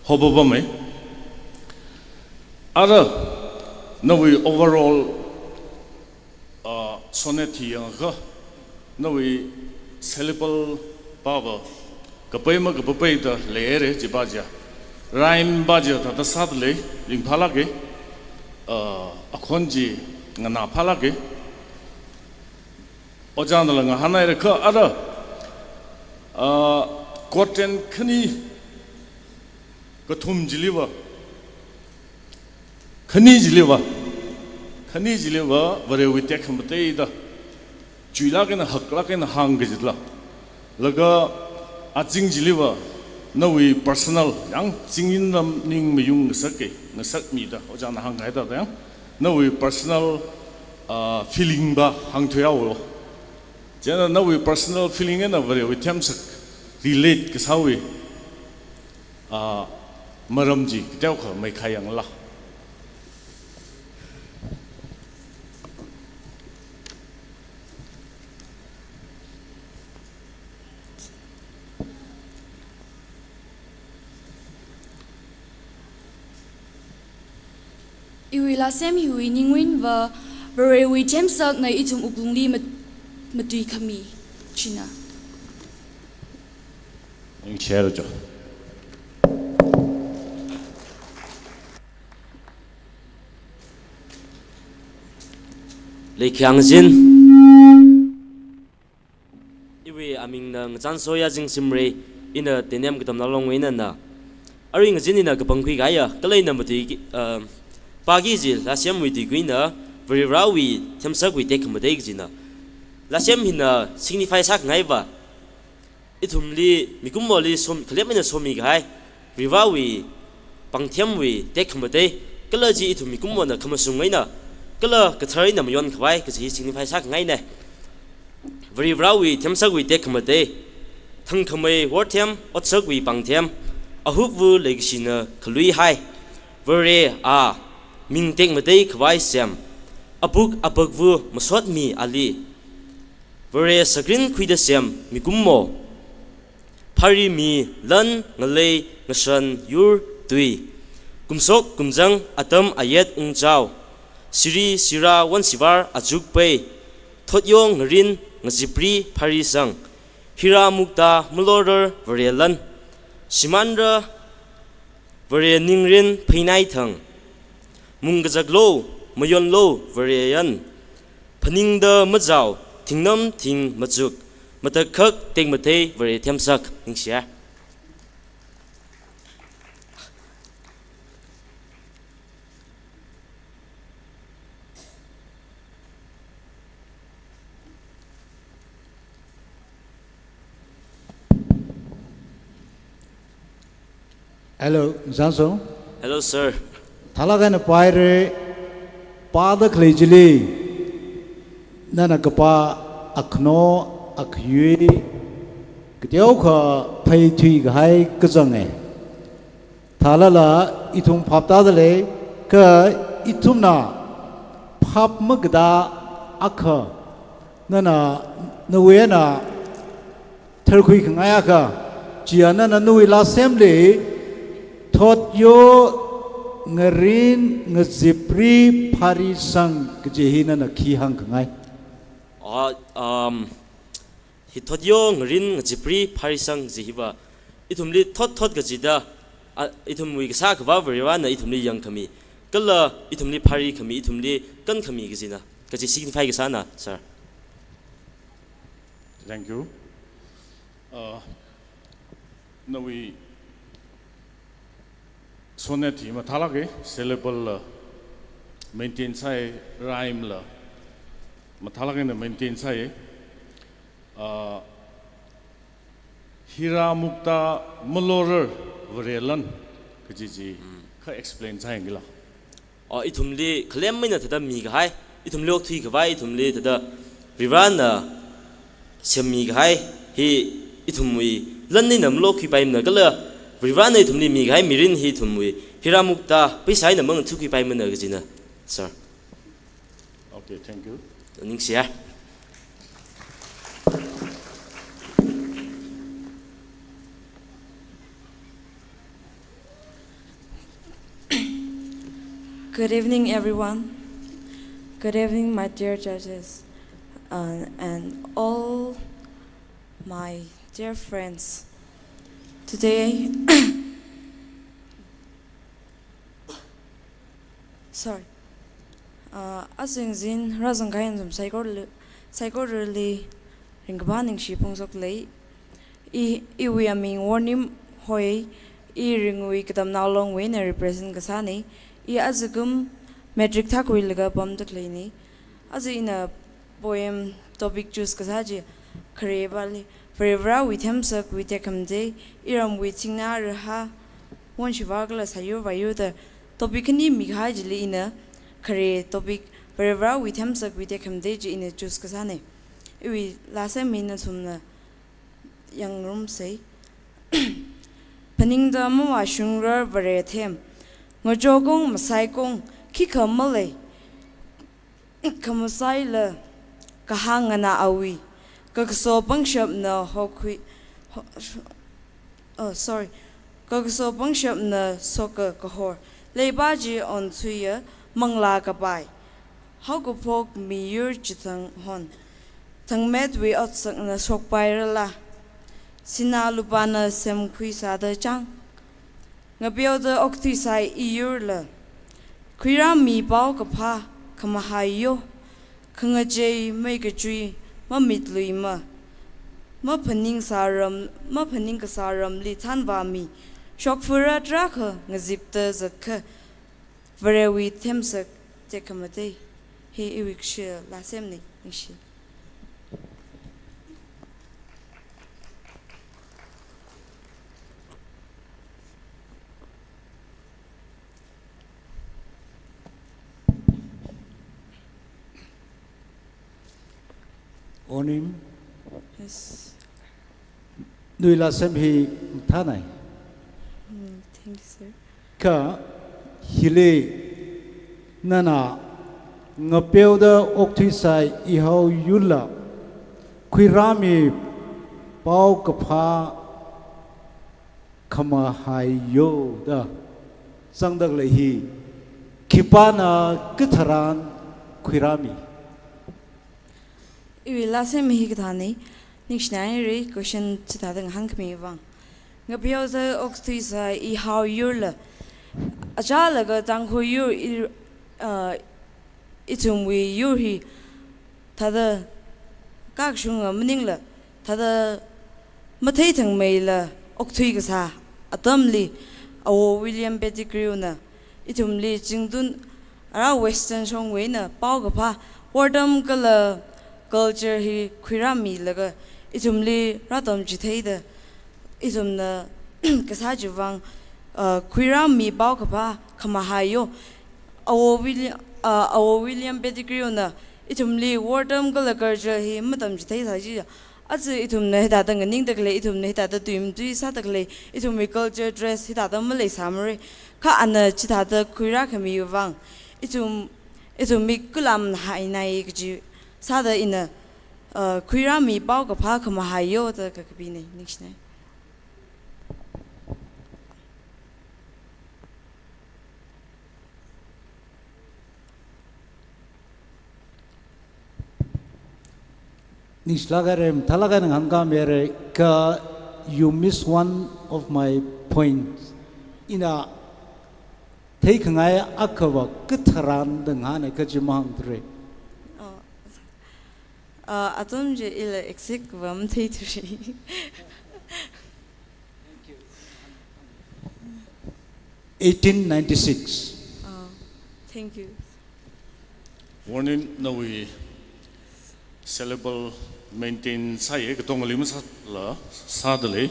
hopapame. Ara, nawui overall, ah, sonnet hi yangakha, nawui syllable pava kapai makapapai da leire chipa chiya. Rhyme pa chiya thāda sāda lei, ringphālāke, ah, akhon chi nganāphālāke. Ojānala ngahānhaira kha ara, ah, quatraint khani kathum chiliva, khani chiliva, khani chiliva Varewui tekhamatei da chuilāk eina haklāk eina hāng kajila. Laga azing chiliva nawui personal, yang Singinlam ning mayung ngasake, ngasakmi da ojāna hāngkahai thāda yang nawui personal, ah, feeling pa hāngthuihaowa. Chieina nawui personal feeling eina Varewui themsak relate kasāwui, ah, maram chi kateokha meikhai yanglu. Iwui lāsem hiwui ningwui vang, Varewui themsakna ithum wuklungli mat-, matuikhami china. Ningshihaira cho. Leikhyang zin. Iwui amingna Ngachansoya Zingsimrei, ina Tenem Katamnao Longwui einana. Arui ngazin ina kapangkhui kahaiya, kala ina matuiki, ah, pāki kaji lāsemwui tuikuina, Varivarāwui themsakwui tekhamatei kajina. Lāsem hina signify sākhangaiva, ithumli mikumoli som, khalem eina somi kahai, Varivarāwui pāngthemwui tekhamatei, kala chi ithum mikumona khamashung eina, kala kathar eina mayonkhavai kaji signify sākhangaina. Varivarāwui themsakwui tekhamatei, thangkhamei worthem, otsakwui pāngthem, ahupva leikashina khaluihai, Vare A, ming tekmatei khavai sem, apuk apakva masotmi ali, Vare sakrin khuida sem mikummo, pharimi lan ngalei ngashan yur tui, kumshok kumzang atam ayet ungchao, siri sira wansivar achuk pei, thotyong ngarin ngazipri pharisang, hira mukta malorar Vare lan, shimānra Vare ningrin pheinai thang, mung kazaklo, mayonlo Vare yan, phaningda mazao, thingnam thing machuk, Matakhak tekmatei Vare themsak ningshiya. Hello, Johnson. Hello, sir. Thalak eina paire, pāda khalei chili, nana kapā akhano, akhayui, kateokha pheithui kahai kazang e. Thālala ithum phaptāda lei, kha ithumna phap makatā akha, nana nawui eina tharkhui khangai akha, chiya nana nawui lāsemli, thotyo ngarin ngazipri pharisang kaji hi nana khi hāngkhangai? Ah, um, hi thotyo ngarin ngazipri pharisang kaji hiva, ithumli thot thot kachida, ah, ithumwui kasā Akhava Varivarana ithumli yangkhami, kala ithumli pharikhami, ithumli kankhami kajina, kaji signify kasāna, sir. Thank you. Uh, nawui sonnet hi mathālāk e, syllable la maintain sāi, rhyme la mathālāk eina maintain sāi. Uh, Hira Mukta malorar Varelan kaji chi, mm, kha explain sāyangla. Oh, ithumli khalem eina thāda mikahai, ithumli okthui khavai, ithumli thāda Varivarana semmi kahai hi ithumwui lan eina malokhuipaimana, kala Varivarana ithumli mikahai mirin hi ithumwui hira mukta, paisa eina mangathukhuipaimana kajina, sir. Okay, thank you. Ningshiya. Good evening, everyone. Good evening, my dear judges, uh, and all my dear friends. Today, sorry. Uh, azingzin razangkai nzum saikora li, saikorali ringkaphā ningshi phongshok lei. I, iwui aming Warnim hoi, i Ringui Katamnao Longwui eina represent kasāna. I ajakum matric thākhuilaga pamda khaleina. Aja ina poem topic choose kasā chi khare pāli, Varivarawui themsakwui tekhamatei, iramwui chingna rahā, won shiva kala sāyur vāyur da topic khani mikahai chili ina khare topic Varivarawui themsakwui tekhamatei chi ina choose kasāna. Iwui lāsem hi nathumna yangngarumsa. Phaningda mavāshungrar Vare them, ngachokung masaikung khikha malei, khamasaila kahāng nganāwui, kakaso pangshapna hokhui, ho-, oh, sorry, kakaso pangshapna soka kahor, leipa chi onthuiya manglā kapai, haokaphok miyur chithang hon, thangmetwui otsakna shokpairala, sinā lupāna semkhui sāda chang, ngapeoda okthuisai iyurla, khuirāmi paokaphā khamahaiyo, khangachei meikachui mamitluima, maphaningsā ram, maphaning kasā ramli thanvāmi, shokfura tarākha ngazipda zatkha, Varewui themsak tekhamatei. Hi iwui kashila lāsemna, ningshi. Onim. Yes. Nawui lāsem hi mathānai. Mm, thank you, sir. Kha hili nana ngapeoda okthuisai ihaoyurla, khuirāmi paokaphā khamahaiyo da zangda khalei hi, khipāna katharan khuirāmi? Iwui lāsem hi kathāna, ningshinaira, question chithāda ngahānkhami vang. Ngapeoda okthuisai ihaoyurla, achālaga Tangkhul yur i, uh, ithumwui yur hi thāda kakashunga maningla, Thāda mathei thangmeila okthui kasā atamli Awo William Pettigrew na ithumli Zingtun ara Western shongwui eina paokaphā wortam kala culture hi khuirāmilaga ithumli rātamchitheida ithumna kasā chiwui vang, uh, khuirāmi paokaphā khamahai yo. Awo William, uh, Awo William Pettigrew na ithumli wortam kala culture hi matamchitheisā chiakha, aja ithumna hithāda nganingda khalei, ithumna hithāda tui matui sāda khalei, ithumwui culture dress hithāda maleisāmara. Kha ana chithāda khuirākhamiwui vang ithum, ithum mik kulam hainai kaji sāda ina, uh, khuirāmi paokaphā khamahai yo da kakapina, ningshinai. Ningshilāk haira, mathālāk eina ngahānkāmira, kha you miss one of my points. Ina theikhangai akhava katharan da ngahāna kaji mahāngthura. Oh. Uh, atam chi ila exact va matheithura. Eighteen ninety-six. Oh, thank you. Warning, nawui syllable maintain sāya, katongali masāla sādalei.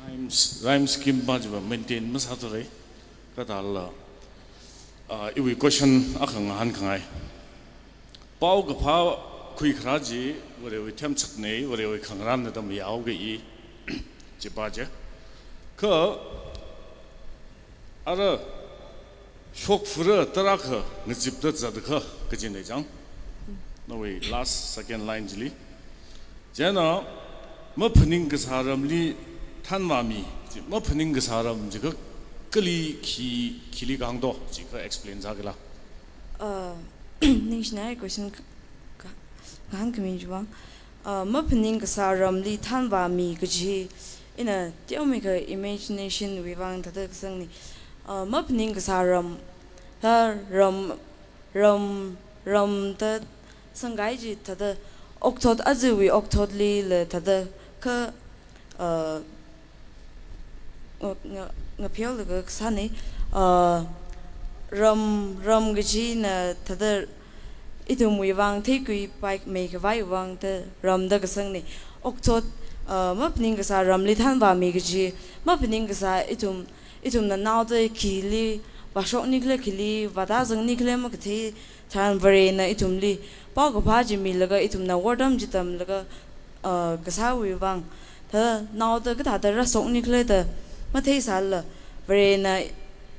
Rhymes, rhyme scheme pa chiva maintain masāthura. Kathāla, ah, iwui question akha ngahānkhangai. Paokaphā khuikharā chi Varewui themsakna, Varewui khangarānna da mayāhaoga i, chipa chi. Kha ara shokfura tarākha ngazipda zatakha kajina chang. Nawui last second line chili. Chieina maphaning kasā ramli thanvāmi, chi maphaning kasā ram chiakha kali khi, khili kahāng do, chiakha explain sākila. Uh, ningshinai question ka, ka, ngahānkhami chiwui vang. Uh, maphaning kasā ramli thanvāmi kaji, ina teomeikha imagination wui vang thāda kasangna. Uh, maphaning kasā ram, thā ram, ram, ram da sangkahai chi thāda okthot, ajawui okthotlila thāda kha, uh, nga, nga, ngapheolaga kasāna, uh, ram, ram kajina thāda ithumwui vang theikhuipaimei khavai vang thā ram da kasangna. Okthot, uh, maphaning kasā ramli thanvāmi kaji, maphaning kasā ithum, ithumna naoda khili vāshokni khala, khili vātazangni khala makathei tharan Varena ithumli paokaphā chi milaga ithumna wortam chi tamlaga, uh, kasāwui vang, thā naoda kathāda rāshokni khala da matheisālala, Varena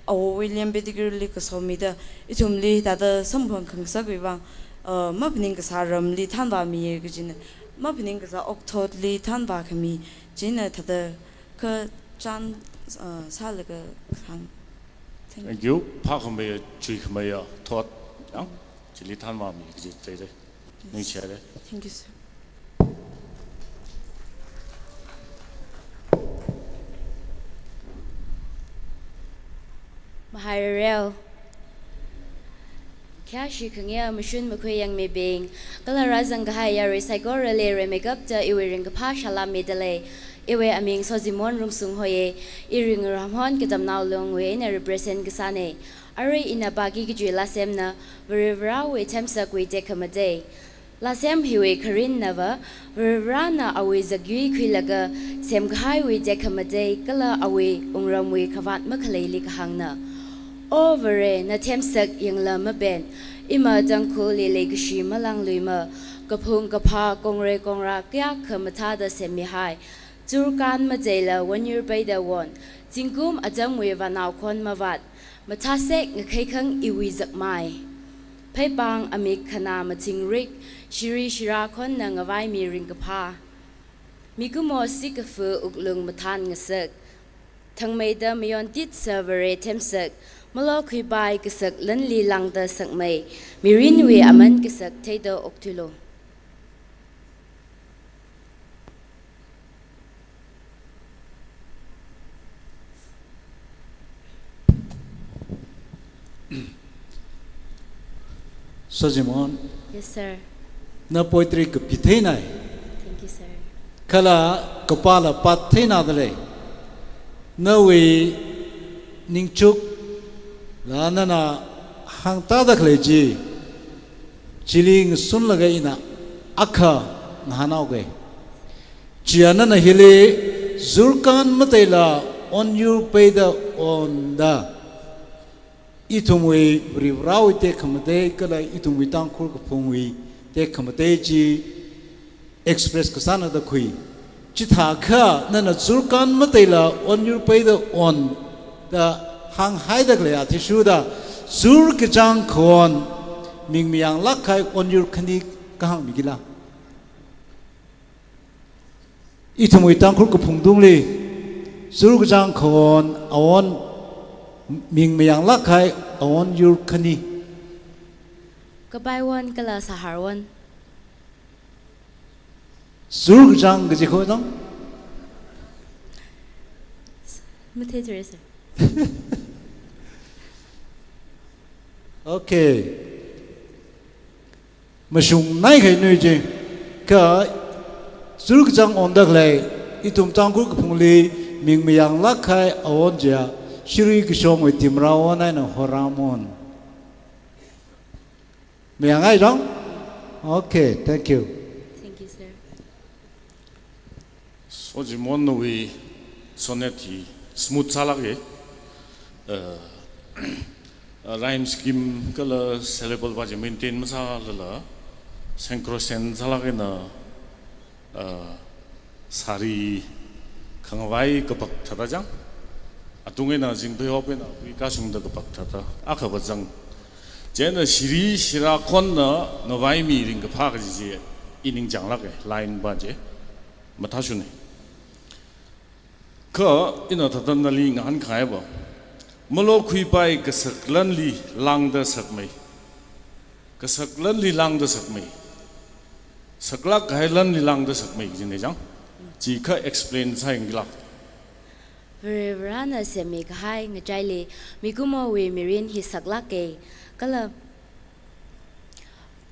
Awo William Pettigrew li kasomida ithumli thāda samphang khangasakwui vang, uh, maphaning kasā ramli thanvāmiya kajina, maphaning kasā okthotli thanvākhami china thāda kha chān, uh, sālaga kahāng. Thank you. Thank you. Phākhameiya, chuikhameiya thot, yang, chili thanvāmi kaji theira. Ningshihaira. Thank you, sir. Mahairareo. Khayāshi khangayā mashun makhuiyang mibing, kala rāzangkahai yarui saikorali rimeikapta iwui ringkaphā salam midalei. Iwui aming Sozimon Rungsung hoiya, i Ringrahon Katamnao Lungwui eina represent kasāna. Arui ina pāki kaji lāsemna, Varivarāwui themsakwui tekhamatei. Lāsem hiwui kharinna va, Varivarāna awui zakyui khuilaga semkahaiwui tekhamatei kala awui wungramwui khavāt makhaleili kahāngna. O Vare, na themsak yangla mapen, ima Tangkhulli leikashi malāngluima, kaphung kaphā kongrei kongrā kayākha mathāda semmihai, churkan macheila vanyur peida von, zingkum atamwui vānao khon mavāt, mathāsek ngakheikhang iwui zakmai. Pheipāng amik khanā mathingrik, shiri shirā khonna ngavaimi ringkaphā. Mikumo sikafu wuklung mathān ngasak. Thangmeida mayon titsa Vare themsak, malokhuipai kasak lanli lāngda sakmei, mirinwui aman kasak theida okthuilu. Sozimon. Yes, sir. Na poetry kapi theinai. Thank you, sir. Kala kapāla pātheina dalei. Nawui ningchukla nana hāngtāda khalei chi, chili ngasunlaga ina akha ngahānhaoga. Chiya nana hili zurkān mateila onyur peida onda, ithumwui Varivarāwui tekhamatei kala ithumwui Tangkhul kaphungwui tekhamatei chi express kasāna da khui. Chithākha nana zurkān mateila onyur peida onda hānghaida khalei athishurda, zurkachāng khaon ming mayanglāk kahai onyur khani kahāng mikila? Ithumwui Tangkhul kaphungtungli zurkachāng khaon aon ming mayanglāk kahai aonyur khani. Kapai won kala sahar won. Zurkachāng kaji kho dang? Matheithura, sir. Okay. Mashungnai kahai nui chi, kha zurkachāng onda khalei ithum Tangkhul kaphungli ming mayanglāk kahai aon chiya, Shri Kashongwui Timrawon eina Horamon. Mayangngai dang? Okay, thank you. Thank you, sir. Sojimon nawui sonnet hi smooth sālāka. Uh, rhyme scheme kala syllable pa chi maintain masālala, sacrosanct sālāka na, uh, sari khangavai kapak thāda chang. Atung eina zingphei hop eina hui kashungda kapak thāda akha pa chang. Chieina shiri shira khonna ngavaimi ringkaphā kaji chi i ningchānglāka, line pa chi. Mathāshuna. Kha ina thāda nali ngahānkahai pa, malokhuipai kasak lanli lāngda sakmei. Kasak lanli lāngda sakmei. Saklāk kahai lanli lāngda sakmei kajina chang. Chi kha explain sāyangkila? Varivarāna semmi kahai ngachaili mikumowui mirin hi saklāka. Kala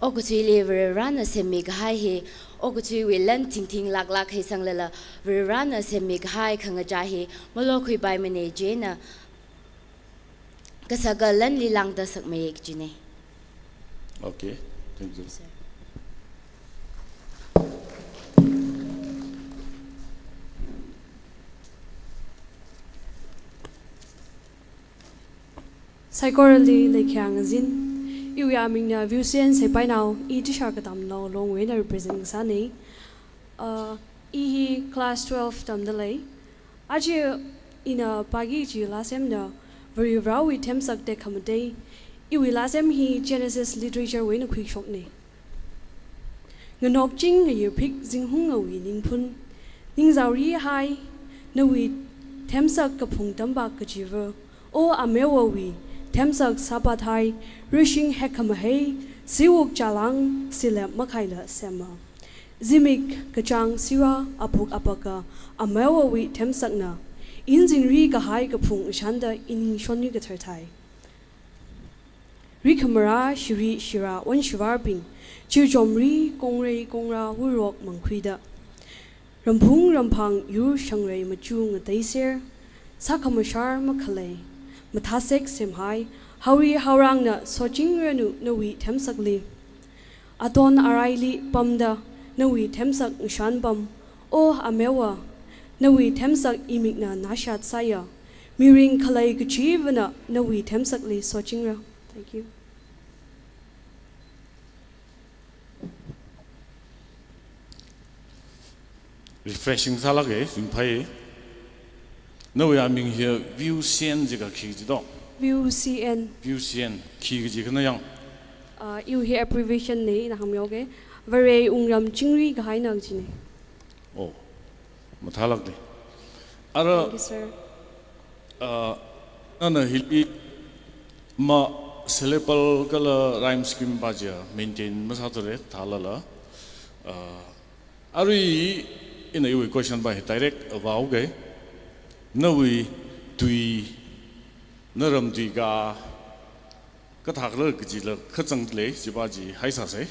okathuili Varivarāna semmi kahai hi okathuiwui lan thingthinglāklāk heisanglala, Varivarāna semmi kahai khangachā hi malokhuipaimana, chieina kasaka lanli lāngda sakmei kajina. Okay, thank you. Sir. Saikorali leikhyang azin. Iwui amingna Viusen Seipainao, i Tusha Katamnao Longwui eina represent kasāna. Uh, i hi class twelve tamda lei. Aja ina pāki kaji lāsemna Varivarāwui themsak tekhamatei. Iwui lāsem hi Genesis Literature wui eina khuishokna. Nganokching ngayirphik zinghungawui ningphun. Ningzaorihai, nawui themsak kaphung tampak kachiva. O Amewawui themsak sāpathai, rishing hekhamahei, siwuk chālang, silep makhaila sema. Zimik kachāng sira apuk apaka, Amewawui themsakna. Inzingri kahai kaphung shanda ining shonni katharthai. Rikhamara shiri shira onshivarping, chirchomri kongrei kongra wurok mangkhuida. Ramphung ramphang yur shangrei machu ngateiser, sākhamashar makhalei, mathāsek semhai, haori haorangna sochingranu nawui themsakli. Aton araili pamda nawui themsak ngashan pam, O Amewa, nawui themsak imikna nashat sāya, mirin khalei kachivana nawui themsakli sochingra. Thank you. Refreshing sālāka, ringphai. Nawui aming hi Viusen jiakha khi kaji do? Viusen. Viusen, khi kaji khana yang? Ah, iwui hi abbreviation na, ina hāngmihaoga. Varewui wungram chingri kahaina kajina. Oh, mathālāka. Ara, thank you, sir. Ah, nana hili ma syllable kala rhyme scheme pa chiya maintain masāthura thālala. Ah, arui ina iwui question pa hi direct vāhaoga. Nawui tui, naram tui ka, kathākhala kajila kachangda lei, chi pa chi haisāsa.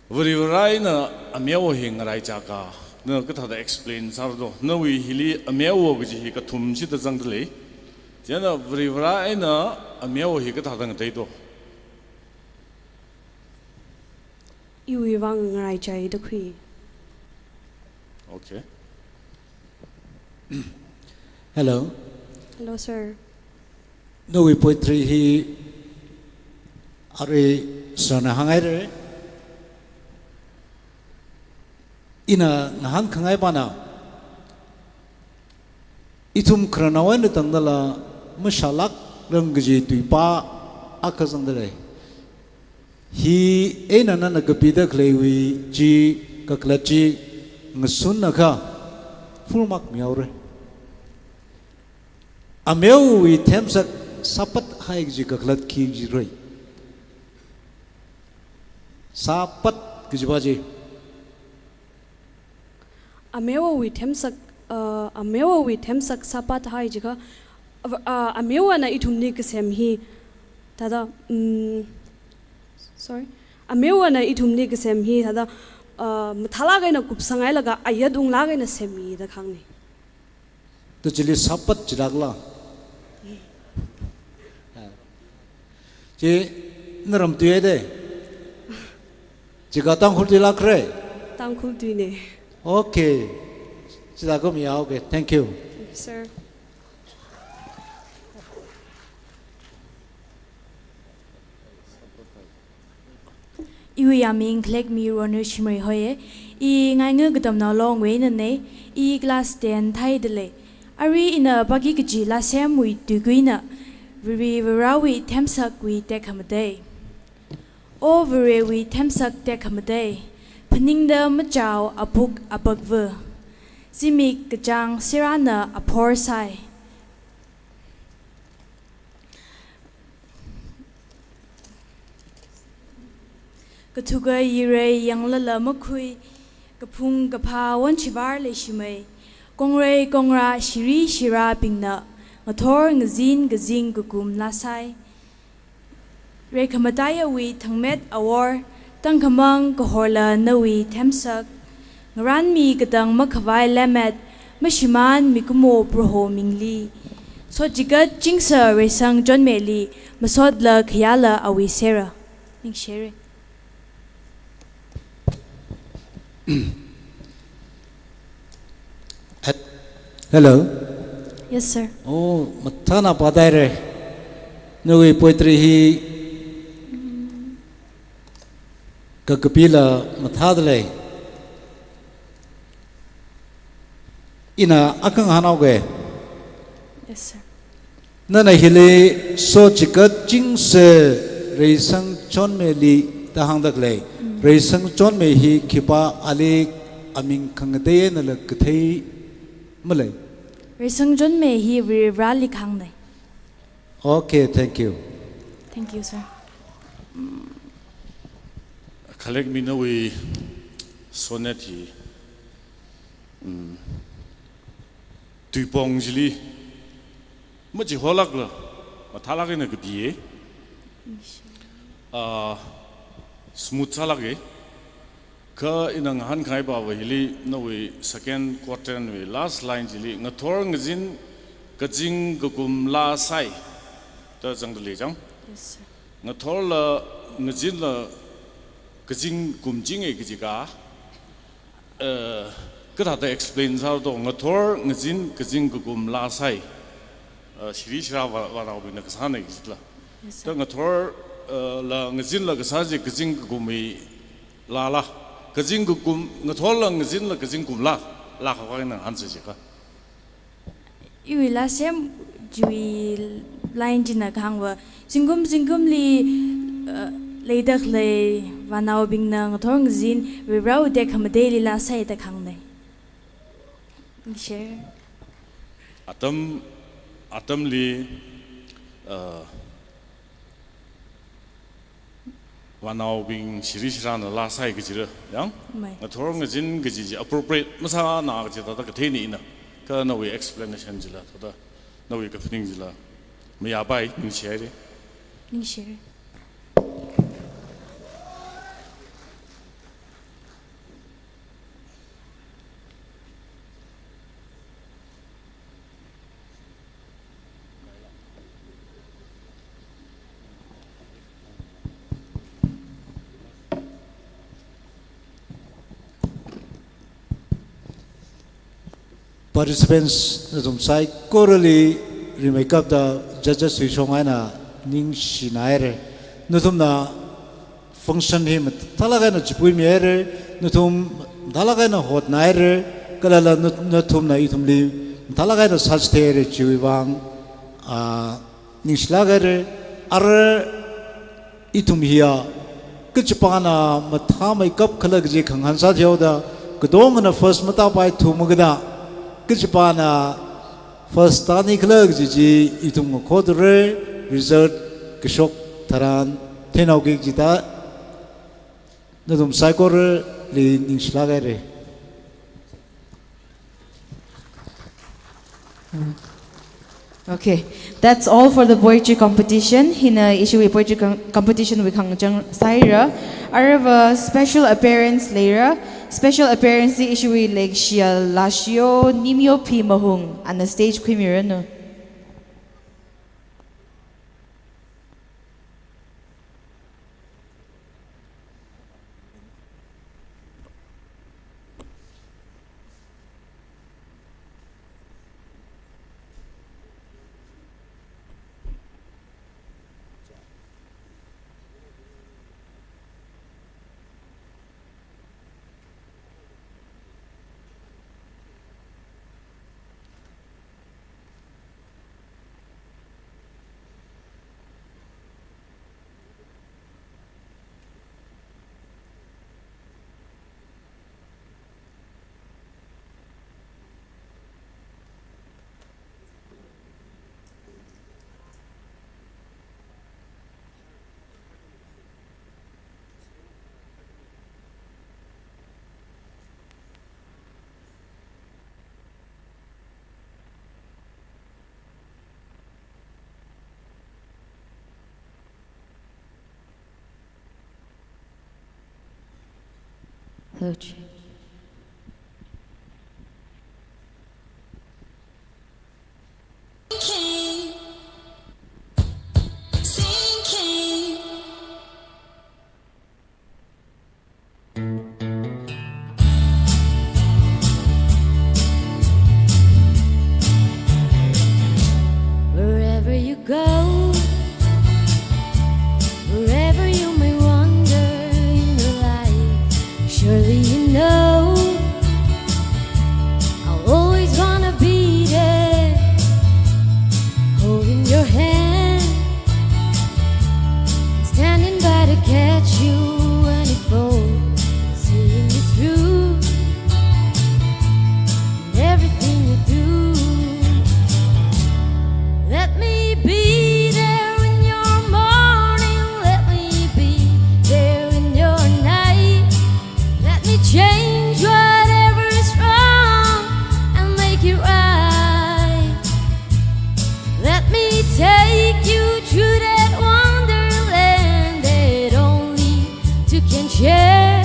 Varivarā eina Amewa hi ngaraichaka, Na kathāda explain sāra do? Nawui hili ameowa kaji hi kathum shida zangda lei. Chieina Varivarā eina ameowa hi kathāda ngatei do? Iwui vang ngaraichai da khui. Okay. Hello. Hello, sir. Nawui poetry hi arui sir na hānghaira. Ina ngahānkhangai pana, ithum khararnao eina tangdala mashālākrang kaji tuipā akha zangda lei. Hi eina nana kapida khaleiwui chi kakhalat chi ngasunakha full mark mihaora. Ameowui themsak sāpathai kaji kakhalat khi jira? Sāpat kajiva chi. Ameowui themsak, uh, ameowui themsak sāpathai jiakha, uh, uh, ameowana ithumli kasem hi, thāda, um, sorry, ameowana ithumli kasem hi, thāda, uh, mathālāk eina kupsanghailaga ayat unglāk eina semmi da kahāngna. Tu chili sāpat jilākla? Chi naram tui haida? Chika Tangkhul tui lākra? Tangkhul tuina. Okay. Chila kumi ya, okay. Thank you. Thank you, sir. Iwui aming Khalekmi Ronu Shimrei hoiya. I Ngainga Katamnao Longwui einana. I class ten thāda lei. Arui ina pāki kaji lāsemwui tuikuina Varivarāwui themsakwui tekhamatei. O Varewui themsak tekhamatei, phaningda machao apuk apakva, zimik kachāng sirāna aphor sāi. Kathuka yirei yanglala makhui, kaphung kaphā wonchivar leishimei, kongrei kongra shiri shirābingna ngathor ngazin kazing kakum lāsai. Reikhamataiawui thangmet awor, tangkhamang kahorla nawui themsak, ngaranmi katang makhavai lemmet, mashimān mikumo Proho mingli. Sot chikat chingsa reisang chonmeli, masotla khayāla awui sera. Ningshire. Hello. Yes, sir. Oh, mathāna pādaira. Nawui poetry hi kakapila mathāda lei. Ina akha ngahānhaoga. Yes, sir. Nana hili sot chikat chingsa reisang chonmeli da hāngda khalei. Mm. Reisang chonmei hi khipāli aming khangatei einala kathei malei. Reisang chonmei hi Varivarāli kahāngna. Okay, thank you. Thank you, sir. Khalekmi nawui sonnet hi, mm, tuipong chili machiholākla mathālāk eina kapiya. Ah, smooth sālāka. Kha ina ngahānkhangai pava hili nawui second quatraint wui last line chili ngathor ngazin kazing kakum lāsai da zangda lei chang. Yes, sir. Ngathorla ngazinla kazing kumchinga kajika, eh, kathāda explain sāra do, ngathor ngazin kazing kakum lāsai, eh, shiri shira vā, vānaobingna kasāna kajila. Yes, sir. Da ngathor, eh, la ngazinla kasā chi kazing kakumwui lāla, kazing kakum, ngathorla ngazinla kazing kum lā, lākhavai na answer jiakha. Iwui lāsem chiwui line china kahāngva, zingkum zingkumli, uh, leida khalei vānaobingna ngathor ngazin Varivarāwui tekhamateili lāsai da kahāngna. Share. Atam, atamli, uh, vānaobing shiri shirana lāsai kajira, yang? Mai. Ngathor ngazin kaji chi appropriate masāna kaji thāda katheina ina. Kha nawui explanation chila, thāda nawui kaphaning chila mayāpai, ningshihaira. Ningshihaira. Participants nathum saikorali rimeikapta judges wui shong eina ningshinaire. Nathumna function hi mathālāk eina chipuimihaire, nathum mathālāk eina hotnaire, kala nathumna ithumli mathālāk eina sāchitheire chiwui vang, ah, ningshilākhaire. Ara ithum hiya kachipāna mathāmeikap khala kaji khangahān sāthuihaoda, katongana first matāpaithu makada, kachipāna first tāni khala kaji chi ithum ngakhothura, result kashok tharan theinao kajida, nathum saikorali ningshilākhaire. Okay, that's all for the poetry competition. Hina ishiwui poetry com-, competition wui khangachang sāhaira. Aruiva special appearance leira. Special appearance hi ishiwui leikashiya Lashiyo Nimyo P Mahung, ana stage khuimiranu. Hello, Chi. Wherever you go, wherever you may wander in your life, surely you know I'll always wanna be there, holding your hand, standing by to catch you when you fall, seeing you through in everything you do. Let me be there in your morning, let me be there in your night. Let me change whatever is wrong and make it right. Let me take you to that wonderland that only two can share.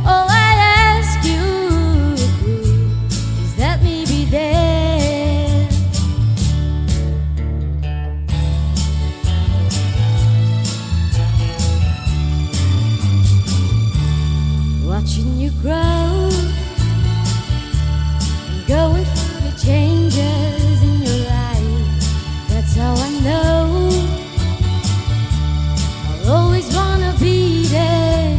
All I ask you is let me be there. Watching you grow and going through the changes in your life. That's how I know I'll always wanna be there.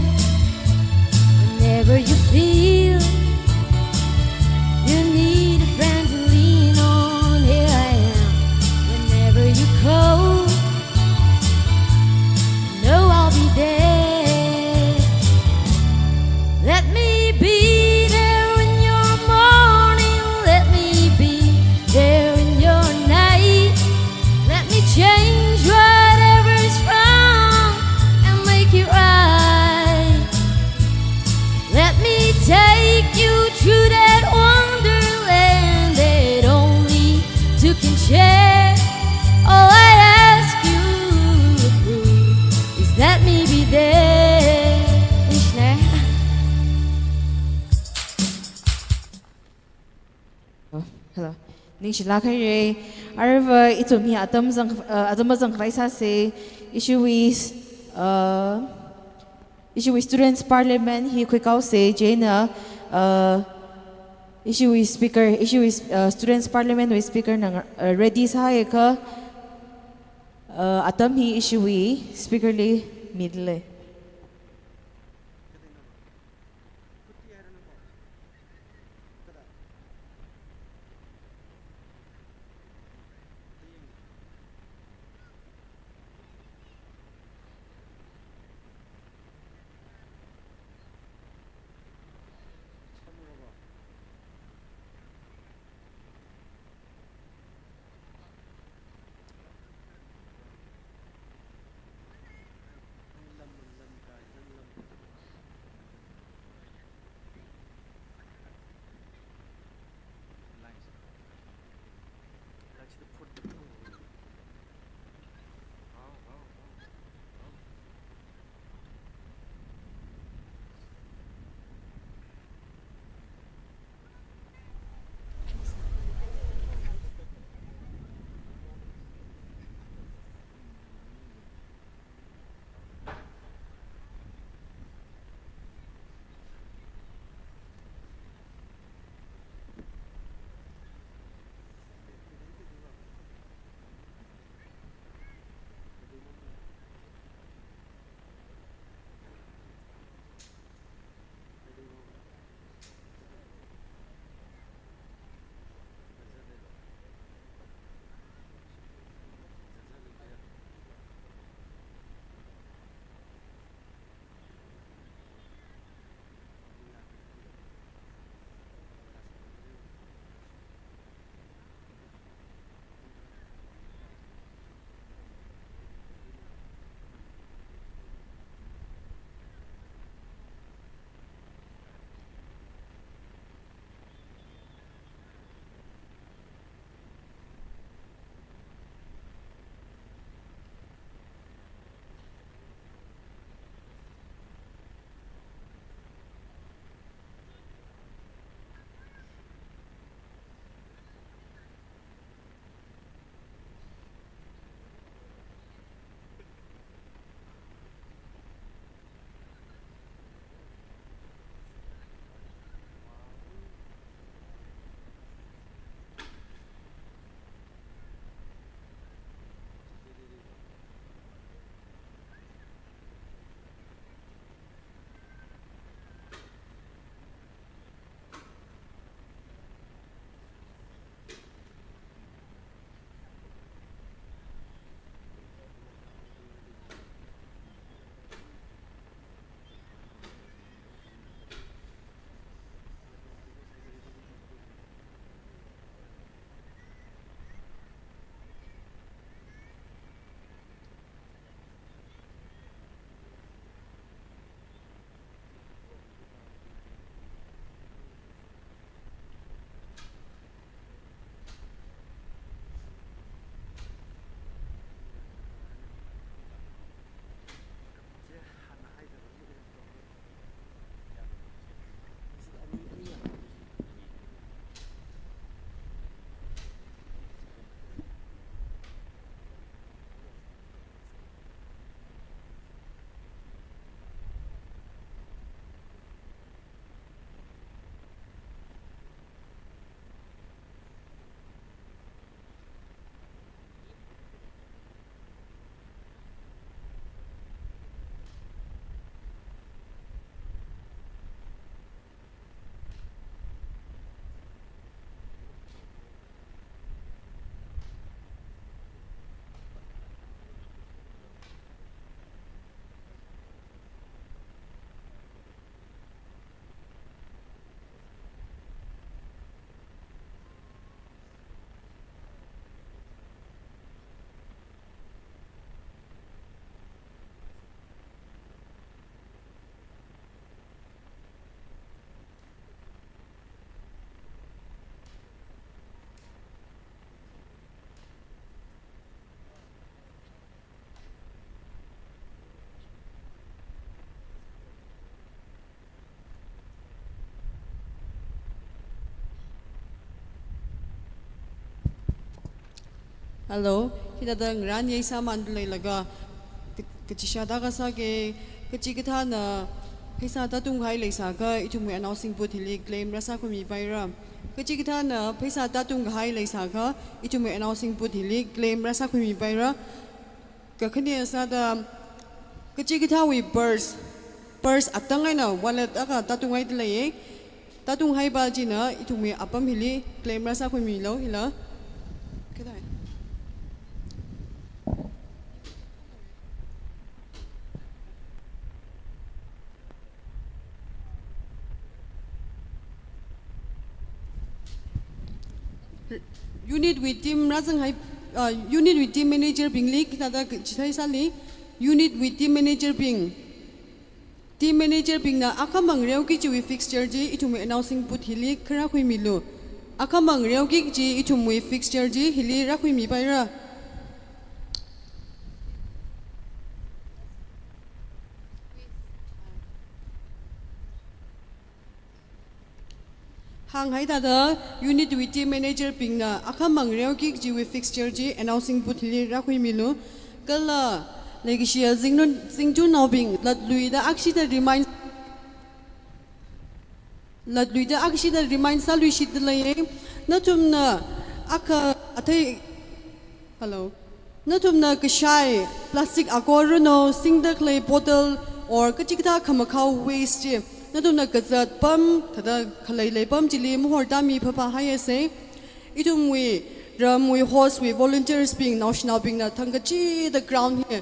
Whenever you feel you need a friend to lean on, here I am. Whenever you call, know I'll be there. Let me be there in your morning, let me be there in your night. Let me change whatever is wrong and make it right. Let me take you to that wonderland that only two can share. All I ask you is let me be there. Ningshina. Hello. Ningshilāk haira. Aruiva ithum hi atam zang, uh, atam zangkhavai sāsa. Ishiwui, uh, ishiwui Students Parliament hi khuikaosa, chieina, uh, Ishiwui speaker, ishiwui, uh, Students' Parliament wui speaker na, uh, ready sāhaiakha, uh, atam hi ishiwui speaker li midalei. Hello, hithāda ngarān yei sāmān leilaga, ka-, kachishā da kasā ke, kachikathāna pheisā tātunghai leisākha, ithumwui announcing booth hili claim rāsākhuimipaira. Kachikathāna pheisā tātung kahai leisākha, ithumwui announcing booth hili claim rāsākhuimipaira. Kakhane sāda kachikathāwui purse, purse atang eina wallet akha tātunghaida leiya. Tātunghaipa china ithumwui apam hili claim rāsākhuimilu hila. Kathā. Unit wui team rāzanghai, uh, unit wui team manager bingli kathāda chithei sāli, unit wui team manager bing, team manager bingna akhamang reoki chiwui fixture chi ithumwui announcing booth hili kha rākhuimilu. Akhamang reoki chi ithumwui fixture chi hili rākhuimipaira. Hānghai thāda unit wui team manager bingna akhamang reoki chiwui fixture chi announcing booth hili rākhuimilu. Kala leikashiya Zingtun, Zingtunnaobing, latluida akshida remind, latluida akshida remind sāluishitda leiya. Nathumna akha athei Hello. Nathumna kashai, plastic akor runo, singda khalei bottle, or kachikathā khamakhao waste chi nathumna kazat pam, thāda khalei lei pam chili mahorda mi phapha haiya se. Ithumwui ramwui host wui volunteers bing, naoshinaobingna thangkachida ground hi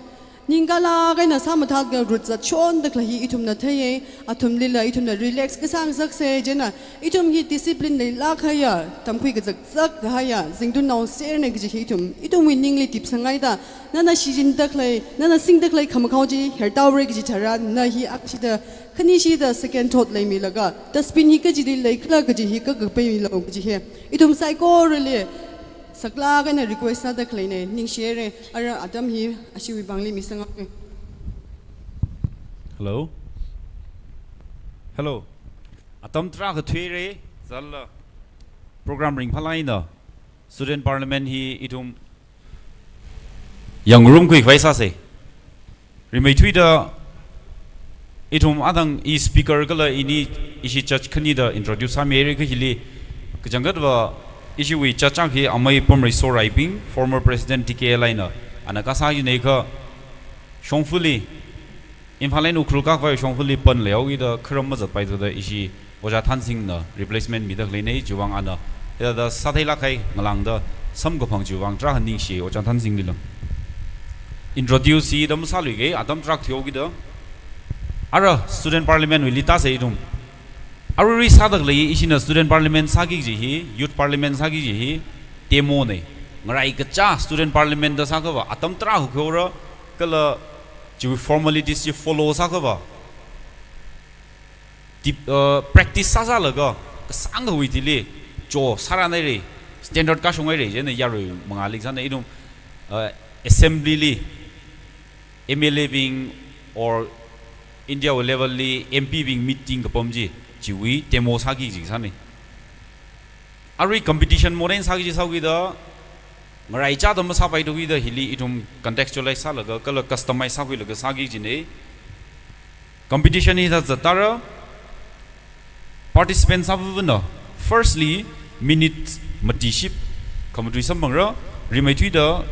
ningkala kaina sāmathāda rutzat shonda khalei hi ithumna theiya. Athumlila ithumna relax kasā ngasaksa, chieina ithum hi discipline leilāk kahaiya, tamkhui kazakzak kahaiya Zingtunnao serna kaji hi ithum, ithumwui ningli tipsanghaida, nana shichinda khalei, nana singda khalei khamakhao chi hertaora kaji tharan, na hi akshida, khanishida second thought leimilaga, dustbin hi kachili leikhala kaji hi kakapaimilu kaji hi ithum saikorali saklāk eina request sāda khaleina, ningshihaira. Ara atam hi ashiwui vangli misanghaoke. Hello. Hello. Atam tarākha thuira, zala program ringphālāk eina student parliament hi ithum yangrumkhui khavai sāsa. Rimeithuida ithum athang i speaker kala ini ishi judge khanida introduce sāmihaira. Kha hili kachangkhatva ishiwui judge akha hi amei Pamreiso Raibing, former president T K L I na, ana kasā hina kha shongfali, Imphal eina Ukhrul kākhavai shongfali pan leihaokida kharam mazatpai thāda ishi Ojā Thansingna replacement mida khaleina, chiwui vang ana hithāda sātheilāk kahai ngalāngda samkaphang chiwui vang tarākha ningshi Ojā Thansinglila. Introduce hi atam sāluike, atam tarākha thuihaokida. Ara student parliament wuili tāsa ithum. Aruirui sāda khalei ishina student parliament sāki kaji hi, youth parliament sāki kaji hi demo na. Ngarai kacha student parliament da sākhava atam tarākha khuihaora, kala chiwui formalities chi follow sākhava dip, uh, practice sāsālaga kasāngkhawui thili cho sārānhaira, standard kāshunghaira, chieina yarui mangāli kasāna. Ithum, uh, assembly li M L A bing or India wui level li M P bing meeting kapam chi, chiwui demo sāki kaji kasāna. Arui competition modern sāki kaji sākhuida, ngaraichāda masāpaithuakida hili ithum contextualize sālaga kala customize sākhuilaga sāki kajina. Competition hithāda zattāra, participant sāvāvana firstly minute mati ship khamatui samphangra, rimeithuida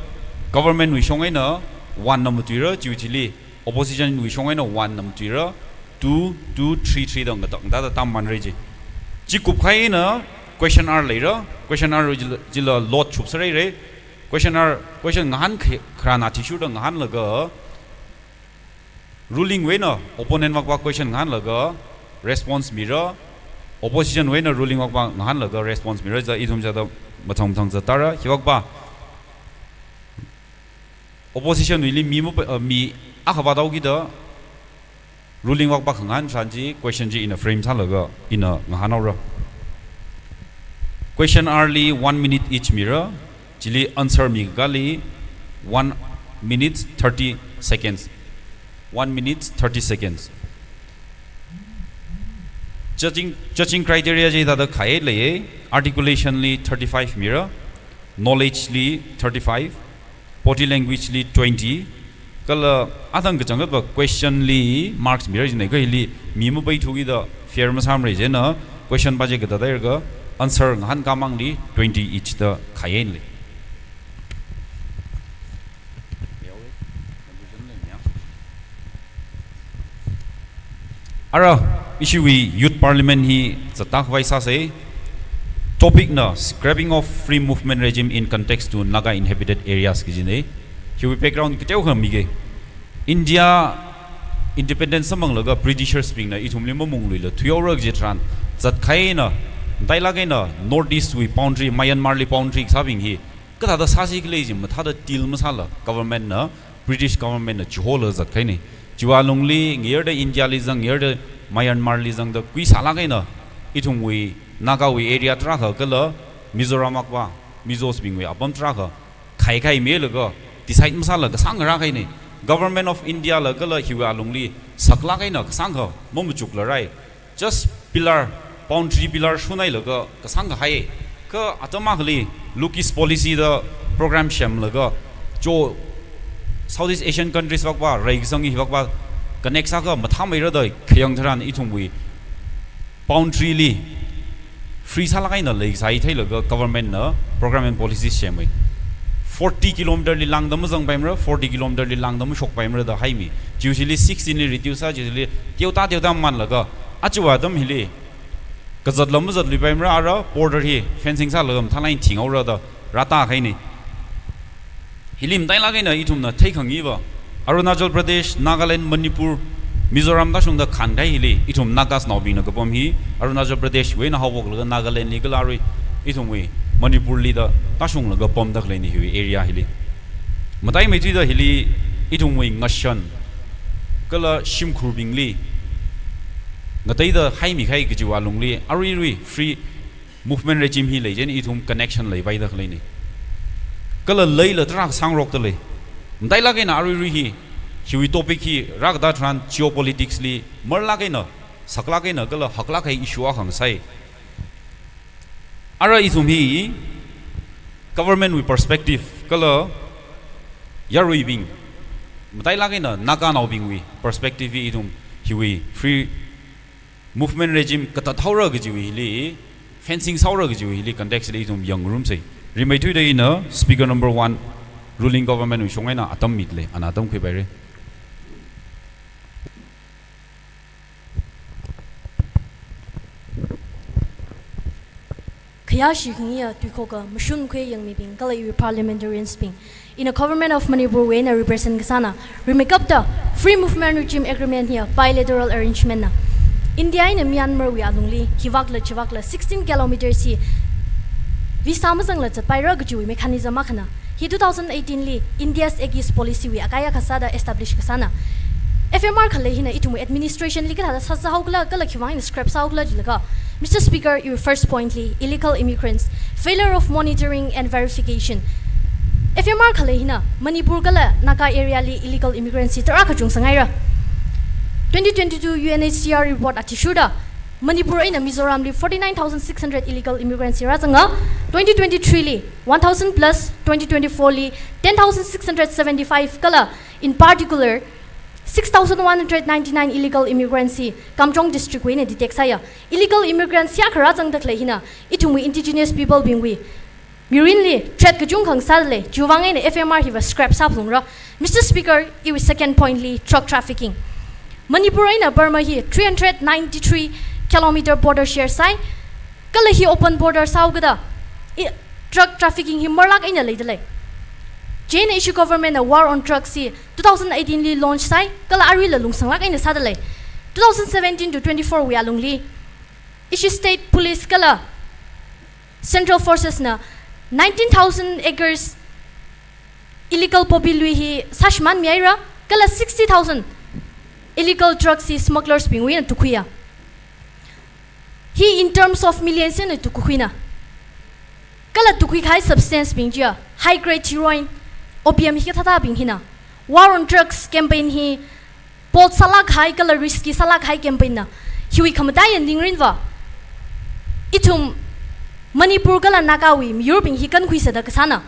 government wui shong eina one na matuira, chiwui thili opposition wui shong eina one na matuira, two, two, three, three da ngatak ngatakda tam manra chi. Chi kupkahai eina question hour leira, question hour chila, chila lot chupsāhaira. Question hour, question ngahān kha-, kharāna athishurda ngahānlaga, ruling wui eina opponent vakva question ngahānlaga response mira, opposition wui eina ruling vakva ngahānlaga response mira, chithāda ithum chithāda mathang mathang zattāra, hi vakva opposition wuili mi ma, uh, mi akha vāthaokida ruling vakva khangahān tharan chi question chi ina frame sālaga ina ngahānhaora. Question hour li one minute each mira, chili answer mikakāli one minute thirty seconds. One minute thirty seconds. Judging, judging criteria chi hithāda khayei leiya, articulation li thirty-five mira, knowledge li thirty-five, body language li twenty, kala athang kachangkhatva question li marks mira jina, kha hili mi mapaithuakida fair masāmara, chieina question pa chi kathāda haiakha Answer ngahānkāmangli twenty each da khayeinli. Ara, ishiwui Youth Parliament hi zatta khavai sāsei. Topic na scrapping of free movement regime in context to Naga inhabited areas kajinei. Hiwui background kateokha mige. India independence samphanglaga Britishers bingna ithumli mamungluila thuihaora kaji tharan, zatkahai eina, matailāk eina North East wui boundary, Myanmar li boundary kasābing hi kathāda sāsi khalei chi mathāda deal masāla government na, British government na chiholaga zatkahainei. Chiwui alungli ngayurda India li zang, ngayurda Myanmar li zangda kuisālāk eina ithumwui Naga wui area tarākha kala Mizoram akva, Mizos bingwui apam tarākha khaikhaimilaga decide masāla kasāngkha rākahainei. Government of India la kala hiwui alungli saklāk eina kasāngkha mamachukla rai. Just pillar, boundary pillar shunhailaga kasāngkha hai. Kha atam akhali Look East Policy da program semlaga, cho Southeast Asian countries vakva, reikasang hi vakva, connect sākha mathāmeira da khayang tharan ithumwui boundary li free sālāk eina leisai theilaga government na program and policy semei. Forty kilometer li lāngda mazangpaimara, forty kilometer li lāngda mashokpaimara da haimi. Chiwui thili sixteen li reduce sā, chiwui thili teoda teoda manlaga, achiva atam hili kazatla mazatluipaimara, ara border hi fencing sālaga mathālāk eina thinghaora da rātā kahainei. Hili matailāk eina ithumna theikhangayiva, Arunachal Pradesh, Nagaland, Manipur, Mizoram tāshungda khānkahai hili, ithum Nagas naobingna kapam hi, Arunachal Pradesh wui eina haophoklaga Nagaland li kala arui, ithumwui Manipur li da tāshunglaga pamda khaleina hiwui area hili. Mataimeithuida hili, ithumwui ngashan kala shimkhurbingli ngateida haimikahai kajiwui alungli, aruirui free movement regime hi lei chieina ithum connection leipaida khaleinei. Kala leila tarākha sāngarokda lei. Matailāk eina aruirui hi, hiwui topic hi rākatā tharan geopolitics li marlāk eina, saklāk eina kala haklāk kahai issue akha ngasai. Ara ithum hi government wui perspective kala yaruibing, matailāk eina Naga naobingwui perspective hi ithum hiwui free movement regime katathaora kajiwui hili, fencing sāhaora kajiwui hili context li ithum yangngarumsei. Rimeithuida ina speaker number one, ruling government wui shong eina atam mida lei, ana atam khuipairei. Khayāshi khangayi tuikhoka mashun khuiyangmibing kala iwui parliamentarians bing. Ina Government of Manipur wui eina represent kasāna, rimeikapta Free Movement Regime Agreement hiya bilateral arrangement na. India eina Myanmar wui alungli, hivakla chivakla sixteen kilometers hi visa mazangla zatpaira kajiwui mechanism akhana. Hi two thousand eighteen li India's Act East Policy wui akaya kasāda establish kasāna. F M R khalei hina ithumwui administration li kathāda sāsāhaokhala, kala khiwui vang eina scrap sāhaokhala jilaga, Mister Speaker, iwui first point li illegal immigrants, failure of monitoring and verification. F M R khalei hina Manipur kala Naga area li illegal immigrants hi tarākha chungsanghaira. Twenty twenty-two U N H C R report athishurda, Manipur eina Mizoram li forty-nine thousand six hundred illegal immigrants hi rāzanga, twenty twenty-three li one thousand plus, twenty twenty-four li ten thousand six hundred seventy-five kala, in particular, six thousand one hundred ninety-nine illegal immigrants hi Kamjong district wui eina detect sāya. Illegal immigrants hiyākha rāzangda khalei hina ithumwui indigenous people bingwui mirinli threat kachungkha ngasāda lei, chiwui vang eina F M R hiva scrap sāphalungra. Mister Speaker, iwui second point li drug trafficking. Manipur eina Burma hi three hundred ninety-three kilometer border share sāi, kala hi open border sāhaokada, i, drug trafficking hi marlāk eina leida lei. Chieina ishi government na war on drugs hi two thousand eighteen li launch sāi, kala aruila lungsanglāk eina sāda lei. Two thousand seventeen to twenty-four wui alungli, ishi state police kala central forces na nineteen thousand acres illegal poppy lui hi sāshimānmihaira, kala sixty thousand illegal drugs hi smugglers bingwui eina tukkhuiya. Hi in terms of millions eina tukkakhuina. Kala tukkhui kahai substance bing chiya, high grade heroin, opium hikathāthābing hina. War on drugs campaign hi bold sālāk kahai kala risky sālāk kahai campaign na. Hiwui khamataiya ningrinva, ithum Manipur kala Naga wui miyurbing hi kankhuisāda kasāna.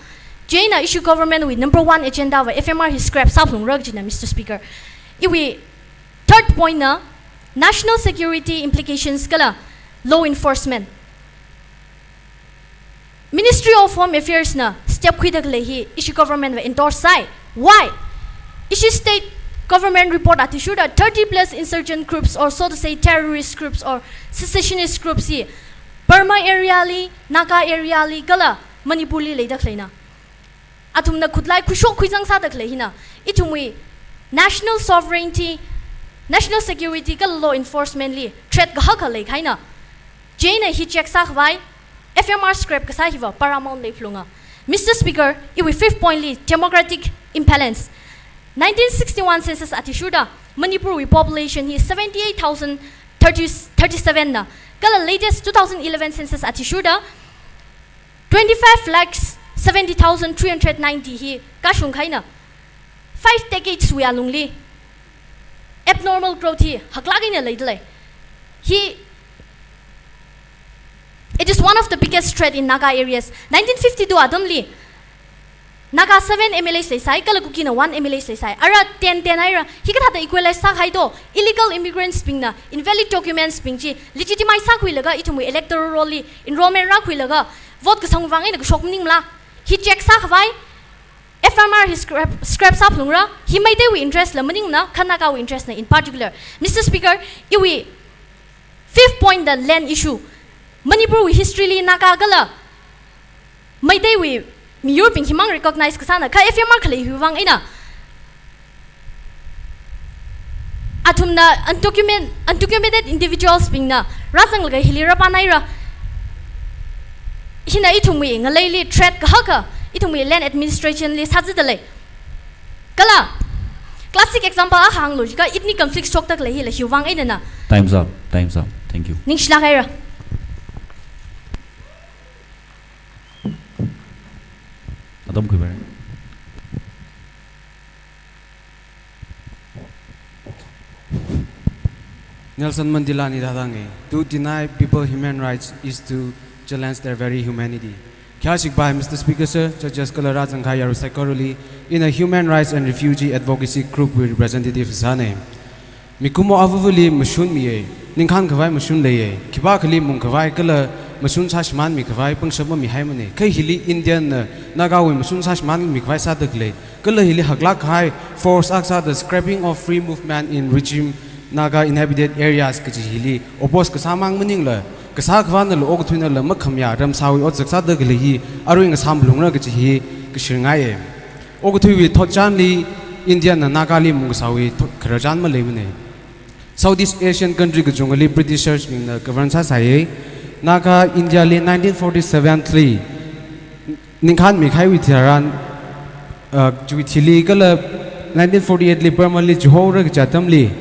Chieina ishi government wui number one agenda va F M R hi scrap sāphalungra kajina, Mister Speaker. Iwui third point na, national security implications kala law enforcement. Ministry of Home Affairs na step khuida khalei hi ishi government va endorse sāi. Why? Ishi state government report athishurda thirty plus insurgent groups, or so to say terrorist groups or secessionist groups hi Burma area li, Naga area li kala Manipur li leida khaleina. Athumna khutlai khuishok khuizang sāda khalei hina ithumwui national sovereignty, national security kala law enforcement li threat kahaka leikahaina. Chieina hi check sākhavai F M R scrap kasā hiva paramount leiphalunga. Mister Speaker, iwui fifth point li demographic imbalance. Nineteen sixty-one census athishurda Manipur wui population hi seventy-eight thousand thirty, thirty-seven na. Kala latest two thousand eleven census athishurda twenty-five lakhs seventy thousand three hundred ninety hi kashung kahaina. Five decades wui alungli abnormal growth hi haklāk eina leidalei. Hi, it is one of the biggest threat in Naga areas. Nineteen fifty-two atamli Naga seven M L As leisai, kala Kukina one M L As leisai. Ara ten ten haira, hi kathāda equalize sākahai do, illegal immigrants bingna invalid documents bing chi legitimize sākhuilaga ithumwui electoral roll li enrollment rākhuilaga vote kasang vang eina kashok maningmala. Hi check sākhavai F M R hi scrap, scrap sāphalungra, hi Meiteiwui interest la maningna, kha Nagawui interest na in particular. Mister Speaker, iwui fifth point da land issue. Manipur wui history li Naga kala Meiteiwui miyurbing himang recognize kasāna, kha F M R khalei hiwui vang eina athumna undocument-, undocumented individuals bingna rāzanglaga hili rāpānaira. Hina ithumwui ngaleili threat kahaka, ithumwui land administration li sāzidalei. Kala classic example akha hānglu jiakha ethnic conflict shokda khalei hila hiwui vang einana. Time's up. Time's up. Thank you. Ningshilāk haira. Atam khuipai. Nelson Mandela na hithāda hānga, "To deny people human rights is to challenge their very humanity." Khayāshik bai Mister Speaker sir, judges kala rāzangkahai yarui saikorali, ina Human Rights and Refugee Advocacy Group wui representative sāna. Mikumo avuvali mashun miya, ningkhān khavai mashun leiya, khipākhali mung khavai kala mashun sāshimānmi khavai pangshap mamihaimana. Kha hili Indian na Nagawui mashun sāshimānmi khavai sāda khalei, kala hili haklāk kahai force akha sāda scrapping of free movement in regime Naga inhabited areas kaji hili oppose kasā mang maningla, kasā khavānala okathuinala makhamayā ramsāwui otsak sāda khalei hi arui ngasāmphalungra kaji hi kashir ngaiya. Okathuiwui thotchanli India na Nagali mung kasāwui thot khararchan maleimana. Southeast Asian country kachungali Britishers bingna govern sāsāya. Naga India li nineteen forty-seven li ningkhān mikahaiwui tharan, uh, chiwui thili kala nineteen forty-eight li Burma li chihaora kaji atamli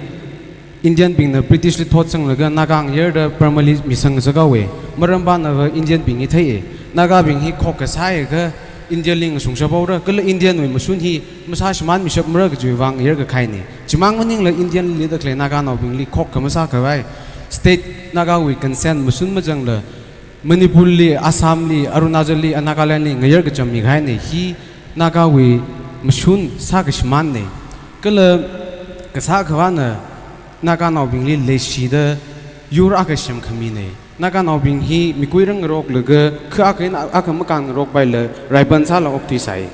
Indian bingna British li thotsanglaga Naga ngayarda Burma li misang ngasakhaowa. Maram pānava Indian bing hi theiya. Nagabing hi khokkha sāakha Indian li ngasungshaphaora, kala Indian wui mashun hi masāshimānmishapmara kajiwui vang ngayar kahaina. Chimang maningla Indian li leida khalei Naganaobingli khokkha masākhavai, state Nagawui consent mashun mazangla, Manipur li, Assam li, Arunachal li, Nagaland li ngayar kacham mikahaina. Hi Nagawui mashun sākashimānna. Kala kasā khavāna Naganaobingli leishida yur akha semkhamina. Naganaobing hi mikui rāngaroklaga, kha akha eina akha makānngarokpaila, raipan sāla okthuisai.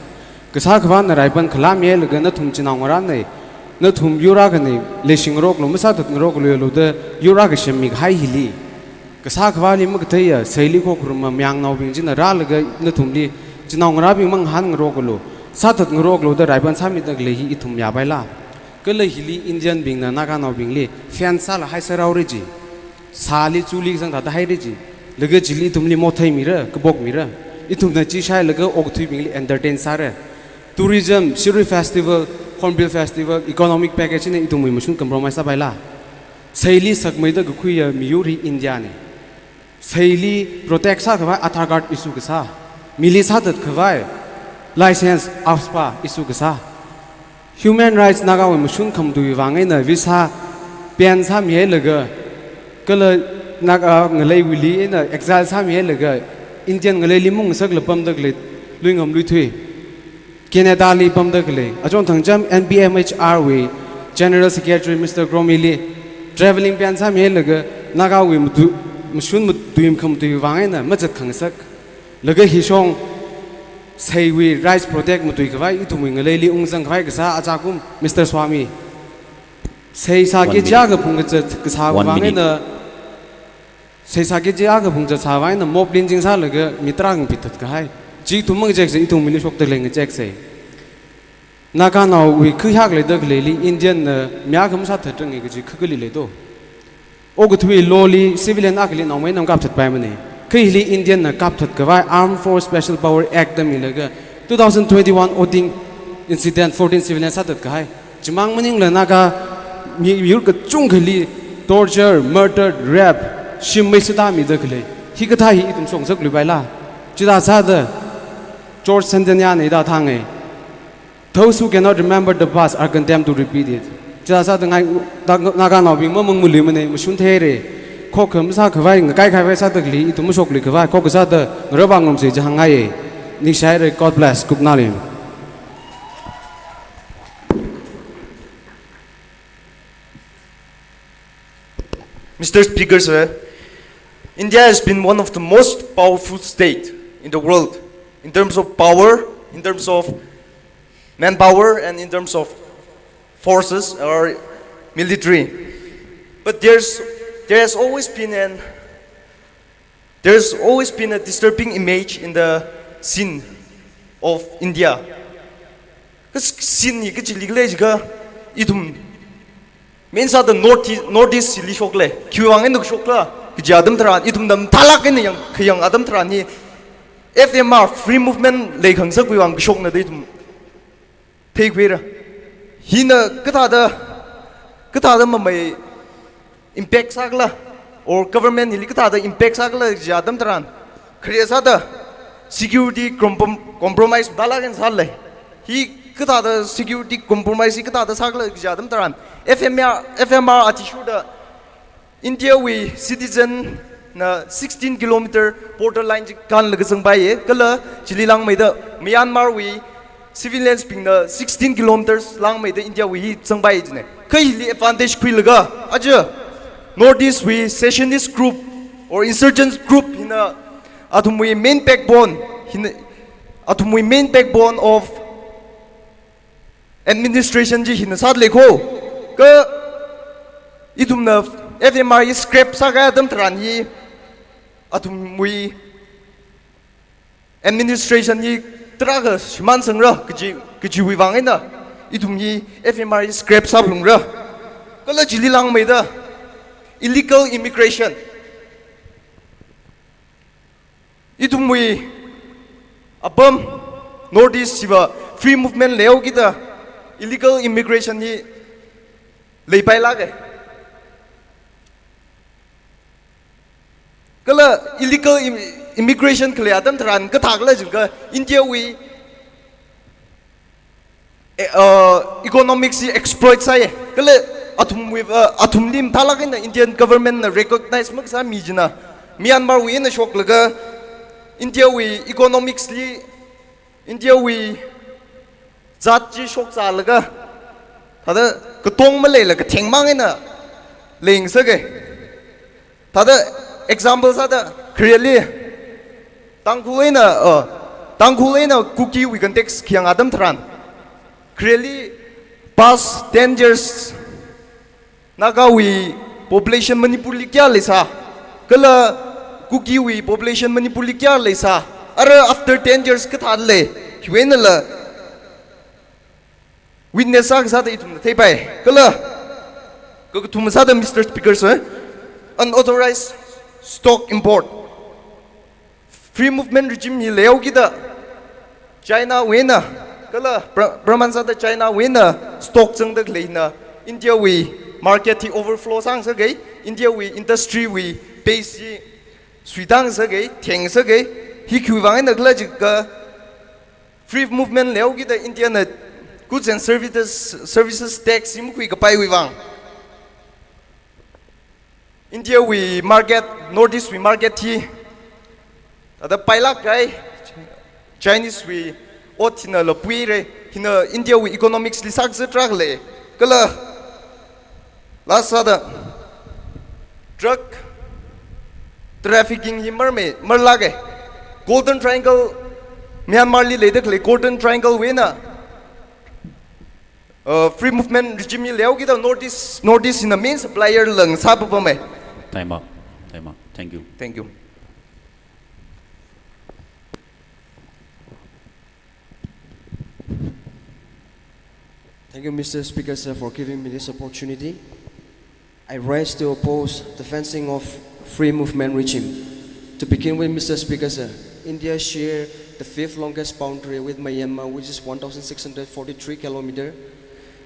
Kasā khavāna raipan khalā mihailaga nathum chinaongarāna, nathum yur akhana, leishingaroklu, masāthatngaroklu da yur akha semmikahai hili, kasā khavāli makatheiya, seili khokharuma mayangnaobing china rālaga nathumli chinaongarābing mangahānngaroklu, sāthatngaroklu da raipan sāmida khalei hi ithum yāpaila? Kala hili Indian bingna Naganaobingli fence sāla haisāraora ji, sāli chuli zangda da haira ji, laga chili ithumli motheimira, kapokmira, ithumna chi shailaga okathuibingli entertain sāra. Tourism, Shirui Festival, Hornbill Festival, economic package na ithumwui mashun compromise sāpaila? Seili sakmeida kakhuiya miyur hi India na. Seili protect sākhavai Aadhaar card issue kasā, mili sāthatkhavai license, AFSPA issue kasā, human rights Nagawui mashun khamatuiwui vang eina visa ban sāmihailaga, kala Naga ngaleiwuili eina exile sāmihailaga, Indian ngaleili mung ngasakla pamda khalei Luingam Luithui, Canada li pamda khalei, achon thangcham N B M H R wui General Secretary Mister Gromi li travelling ban sāmihailaga, Nagawui matu-, mashun matuimi khamatuiwui vang eina mazatkhangasak. Laga hishong seiwui rights protect matuikhavai, ithumwui ngaleili ungzangkhavai kasā achakum, Mister Swami. Sei sā One kg minute. Akha phungkazat kasā One minute. Vang eina, sei sā kg akha phungkazat sā vang eina mob lynching sālaga mi tarākha ngapithat kahai. Chi ithum mangachek sei, ithum mili shokta leng ngachek sei. Naganaowui khuihak leida khaleili Indian na mi akha masāthatrange kaji kha kali lei to. Okathui law li civilian akhali naomeina makapthatpaimane. Kha hili Indian na kapthatkhavai Armed Force Special Power Act da milaga two thousand twenty-one Oting incident fourteen civilian sāthatkahai. Chimang maningla Naga mi, miyur kachungkhali torture, murder, rape, shim mei sāda mida khalei. Hikathā hi ithum shong zakluipaila. Chithā sāda George Santayana na hithā hānge. Those who cannot remember the past are condemned to repeat it. Chithā sāda ngai, ta, Naganaobing mamang muli mane, mashun theire. Khokha masākhavai, ngakaikhavai sāda khali, ithum mashokluikhavai, khokha sāda ngarābang ngarumsei jahang ngai. Ningshaire, God bless, Kuknalim. Mister Speaker, sir, India has been one of the most powerful state in the world in terms of power, in terms of manpower, and in terms of forces or military. But there's, there has always been an, there's always been a disturbing image in the scene of India. Kas-, scene hi kachili khalei jiakha ithum main sāda North East, North East hili shokle. Khiwui vang eina kashokla kaji atam tharan, ithum dam thalak eina yang, khayang atam tharan hi F M R, free movement leikhangasakwui vang kashokna da ithum theikhuira. Hina kathāda, kathāda mamei impact sākhala, or government hili kathāda impact sākhala kaji atam tharan, khare sāda security comprom-, compromise mathālak eina sālei. Hi kathāda security compromise hi kathāda sākhala kaji atam tharan, F M R, F M R athishurda India wui citizen na sixteen kilometer border line chi kānlaga zangpaiye, kala chili langmeida Myanmar wui civilians bingna sixteen kilometers langmeida India wui hi zangpai jine. Kha hili advantage khuilaga, aja North East wui secessionist group or insurgent group hina athumwui main backbone, hina athumwui main backbone of administration chi hina sāda lei kho. Kha ithumna F M R hi scrap sākahai atam tharan hi athumwui administration hi tarākha shimānsangra kaji, kajiwui vang eina ithum hi F M R hi scrap sāphalungra. Kala chili langmeida illegal immigration. Ithumwui apam North East hiva free movement leihaokida illegal immigration hi leipailāke. Kala illegal im-, immigration khalei atam tharan kathākhala jiakha India wui eh, uh, economics hi exploit sāye. Kala athumwui, uh, athumli mathālak eina Indian government na recognize makasāmi jina. Myanmar wui eina shoklaga India wui economics li, India wui zat chi shokzālaga, thāda katong maleila kathengmang eina leingasake. Thāda example sāda, khareli Tangkhul eina, uh, Tangkhul eina Kuki wui context khayang atam tharan, khareli past ten years Naga wui population Manipur li kayā leisā, kala Kuki wui population Manipur li kayā leisā, ara after ten years kathāda lei, hiwui einala witness sākasāda ithumna theipai. Kala kakathuma sāda, Mister Speaker, sir, unauthorized stock import. Free movement regime hi leihaokida China wui eina, kala pra-, praman sāda China wui eina stock zangda khaleina India wui market hi overflow sāngasake, India wui industry wui base hi suitāngasake, thengngasake, hi khiwui vang eina khala jiakha free movement leihaokida India na goods and services, services tax hi makhuikapaiwui vang. India wui market, North East wui market hi thāda pailāk kahai Chinese wui ot hinala puire, hina India wui economics li sākazat tarākha lei. Kala last sāda drug trafficking hi marme, marlāke. Golden Triangle, Myanmar li leida khalei Golden Triangle wui eina, uh, free movement regime hi leihaokida North East, North East hina main supplier lang sāpapamei. Time up. Time up. Thank you. Thank you. Thank you, Mister Speaker, sir, for giving me this opportunity. I rise to oppose the fencing of free movement regime. To begin with, Mister Speaker, sir, India share the fifth longest boundary with Myanmar, which is one thousand six hundred forty-three kilometer,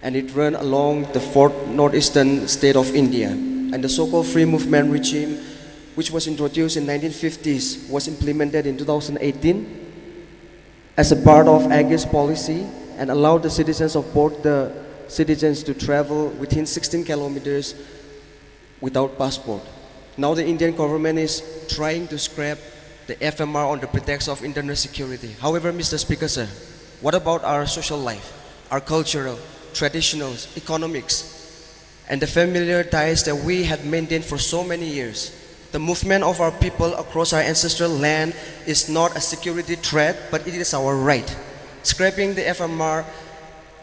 and it runs along the fourth northeastern state of India. And the so-called free movement regime, which was introduced in nineteen fifties, was implemented in two thousand eighteen as a part of Ag's policy and allowed the citizens of both the citizens to travel within sixteen kilometers without passport. Now the Indian government is trying to scrap the F M R on the pretext of internal security. However, Mister Speaker, sir, what about our social life, our cultural, traditionals, economics, and the familiar ties that we had maintained for so many years? The movement of our people across our ancestral land is not a security threat, but it is our right. Scrapping the F M R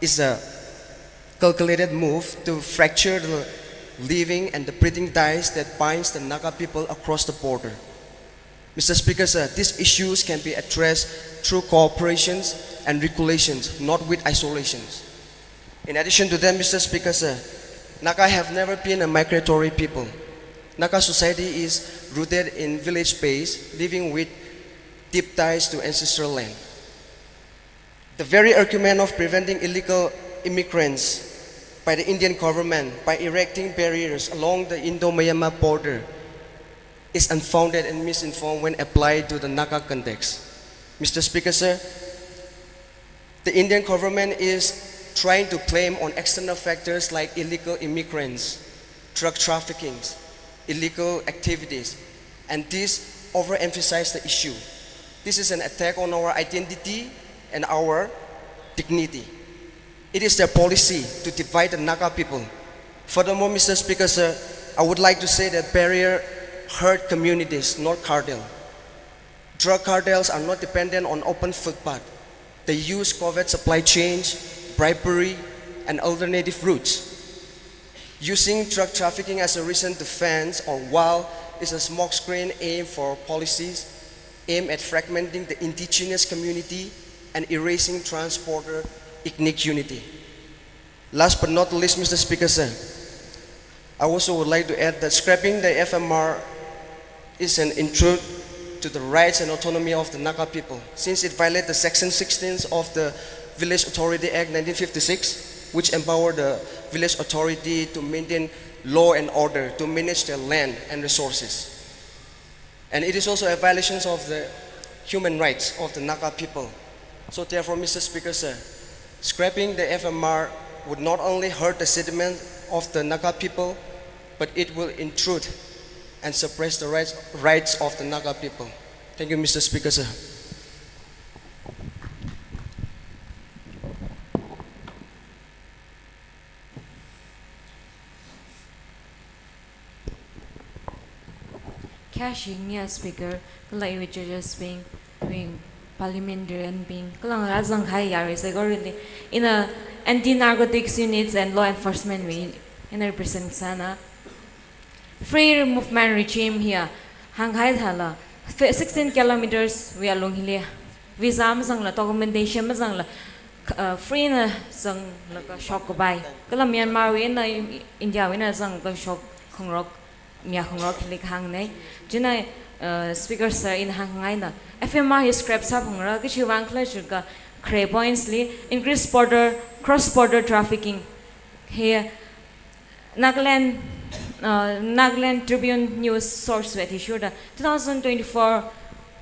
is a calculated move to fracture the living and the breathing ties that binds the Naga people across the border. Mister Speaker, sir, these issues can be addressed through cooperations and regulations, not with isolations. In addition to that, Mister Speaker, sir, Naga have never been a migratory people. Naga society is rooted in village space, living with deep ties to ancestral land. The very argument of preventing illegal immigrants by the Indian government by erecting barriers along the Indo-Myanmar border is unfounded and misinformed when applied to the Naga context. Mister Speaker, sir, the Indian government is trying to blame on external factors like illegal immigrants, drug trafficking, illegal activities, and this overemphasizes the issue. This is an attack on our identity and our dignity. It is their policy to divide the Naga people. Furthermore, Mister Speaker, sir, I would like to say that barrier hurt communities, not cartel. Drug cartels are not dependent on open footpath. They use covert supply chains, bribery, and alternative routes. Using drug trafficking as a reason to fence or wall is a smokescreen aimed for policies aimed at fragmenting the indigenous community and erasing trans-border ethnic unity. Last but not least, Mister Speaker, sir, I also would like to add that scrapping the F M R is an intrude to the rights and autonomy of the Naga people, since it violates the Section sixteen of the Village Authority Act nineteen fifty-six, which empower the village authority to maintain law and order, to manage their land and resources. And it is also a violation of the human rights of the Naga people. So therefore, Mister Speaker, sir, scrapping the F M R would not only hurt the sentiment of the Naga people, but it will intrude and suppress the rights, rights of the Naga people. Thank you, Mister Speaker, sir. Kayāshi ngiya Speaker, kala iwui judges bing, iwui parliamentarian bing, kala ngazang kahai yarui saikorawui, ina Anti-Narcotics Units and Law Enforcement wui ina represent sāna. Free movement regime hiya hāngkahai thāla, fi-, sixteen kilometers wui alung hili visa mazangla, documentation mazangla, k-, uh, free na zanglaga shok kapai. Kala Myanmar wui eina India wui eina zanglaga shok khangarok, miya khangarok hili kahāngna. Chieina, uh, Speaker sir, ina hāngngaina, F M R hi scrap sāphalungra, khiwuivang khala jilaga khare points li, increase border, cross border trafficking. Hi Nagaland, uh, Nagaland Tribune news source wui athishurda, two thousand twenty-four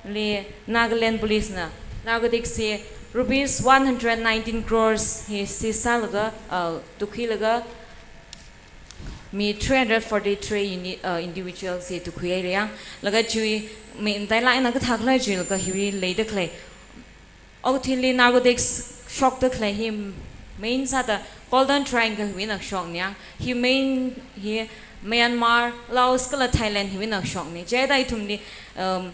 li Nagaland Police na narcotics hi rupees one hundred nineteen crores hi seize sālaga, uh, tukhuilaga mi three hundred forty-three uni-, uh, individuals hi tukhuihaira. Laga chiwui main mataila ina kathā khala jilaga hiwui leida khalei, okathuili narcotics shokda khalei hi main sāda Golden Triangle hiwui eina shokna. Hi main hi Myanmar, Laos kala Thailand hiwui eina shokna. Chieina ithumli, um,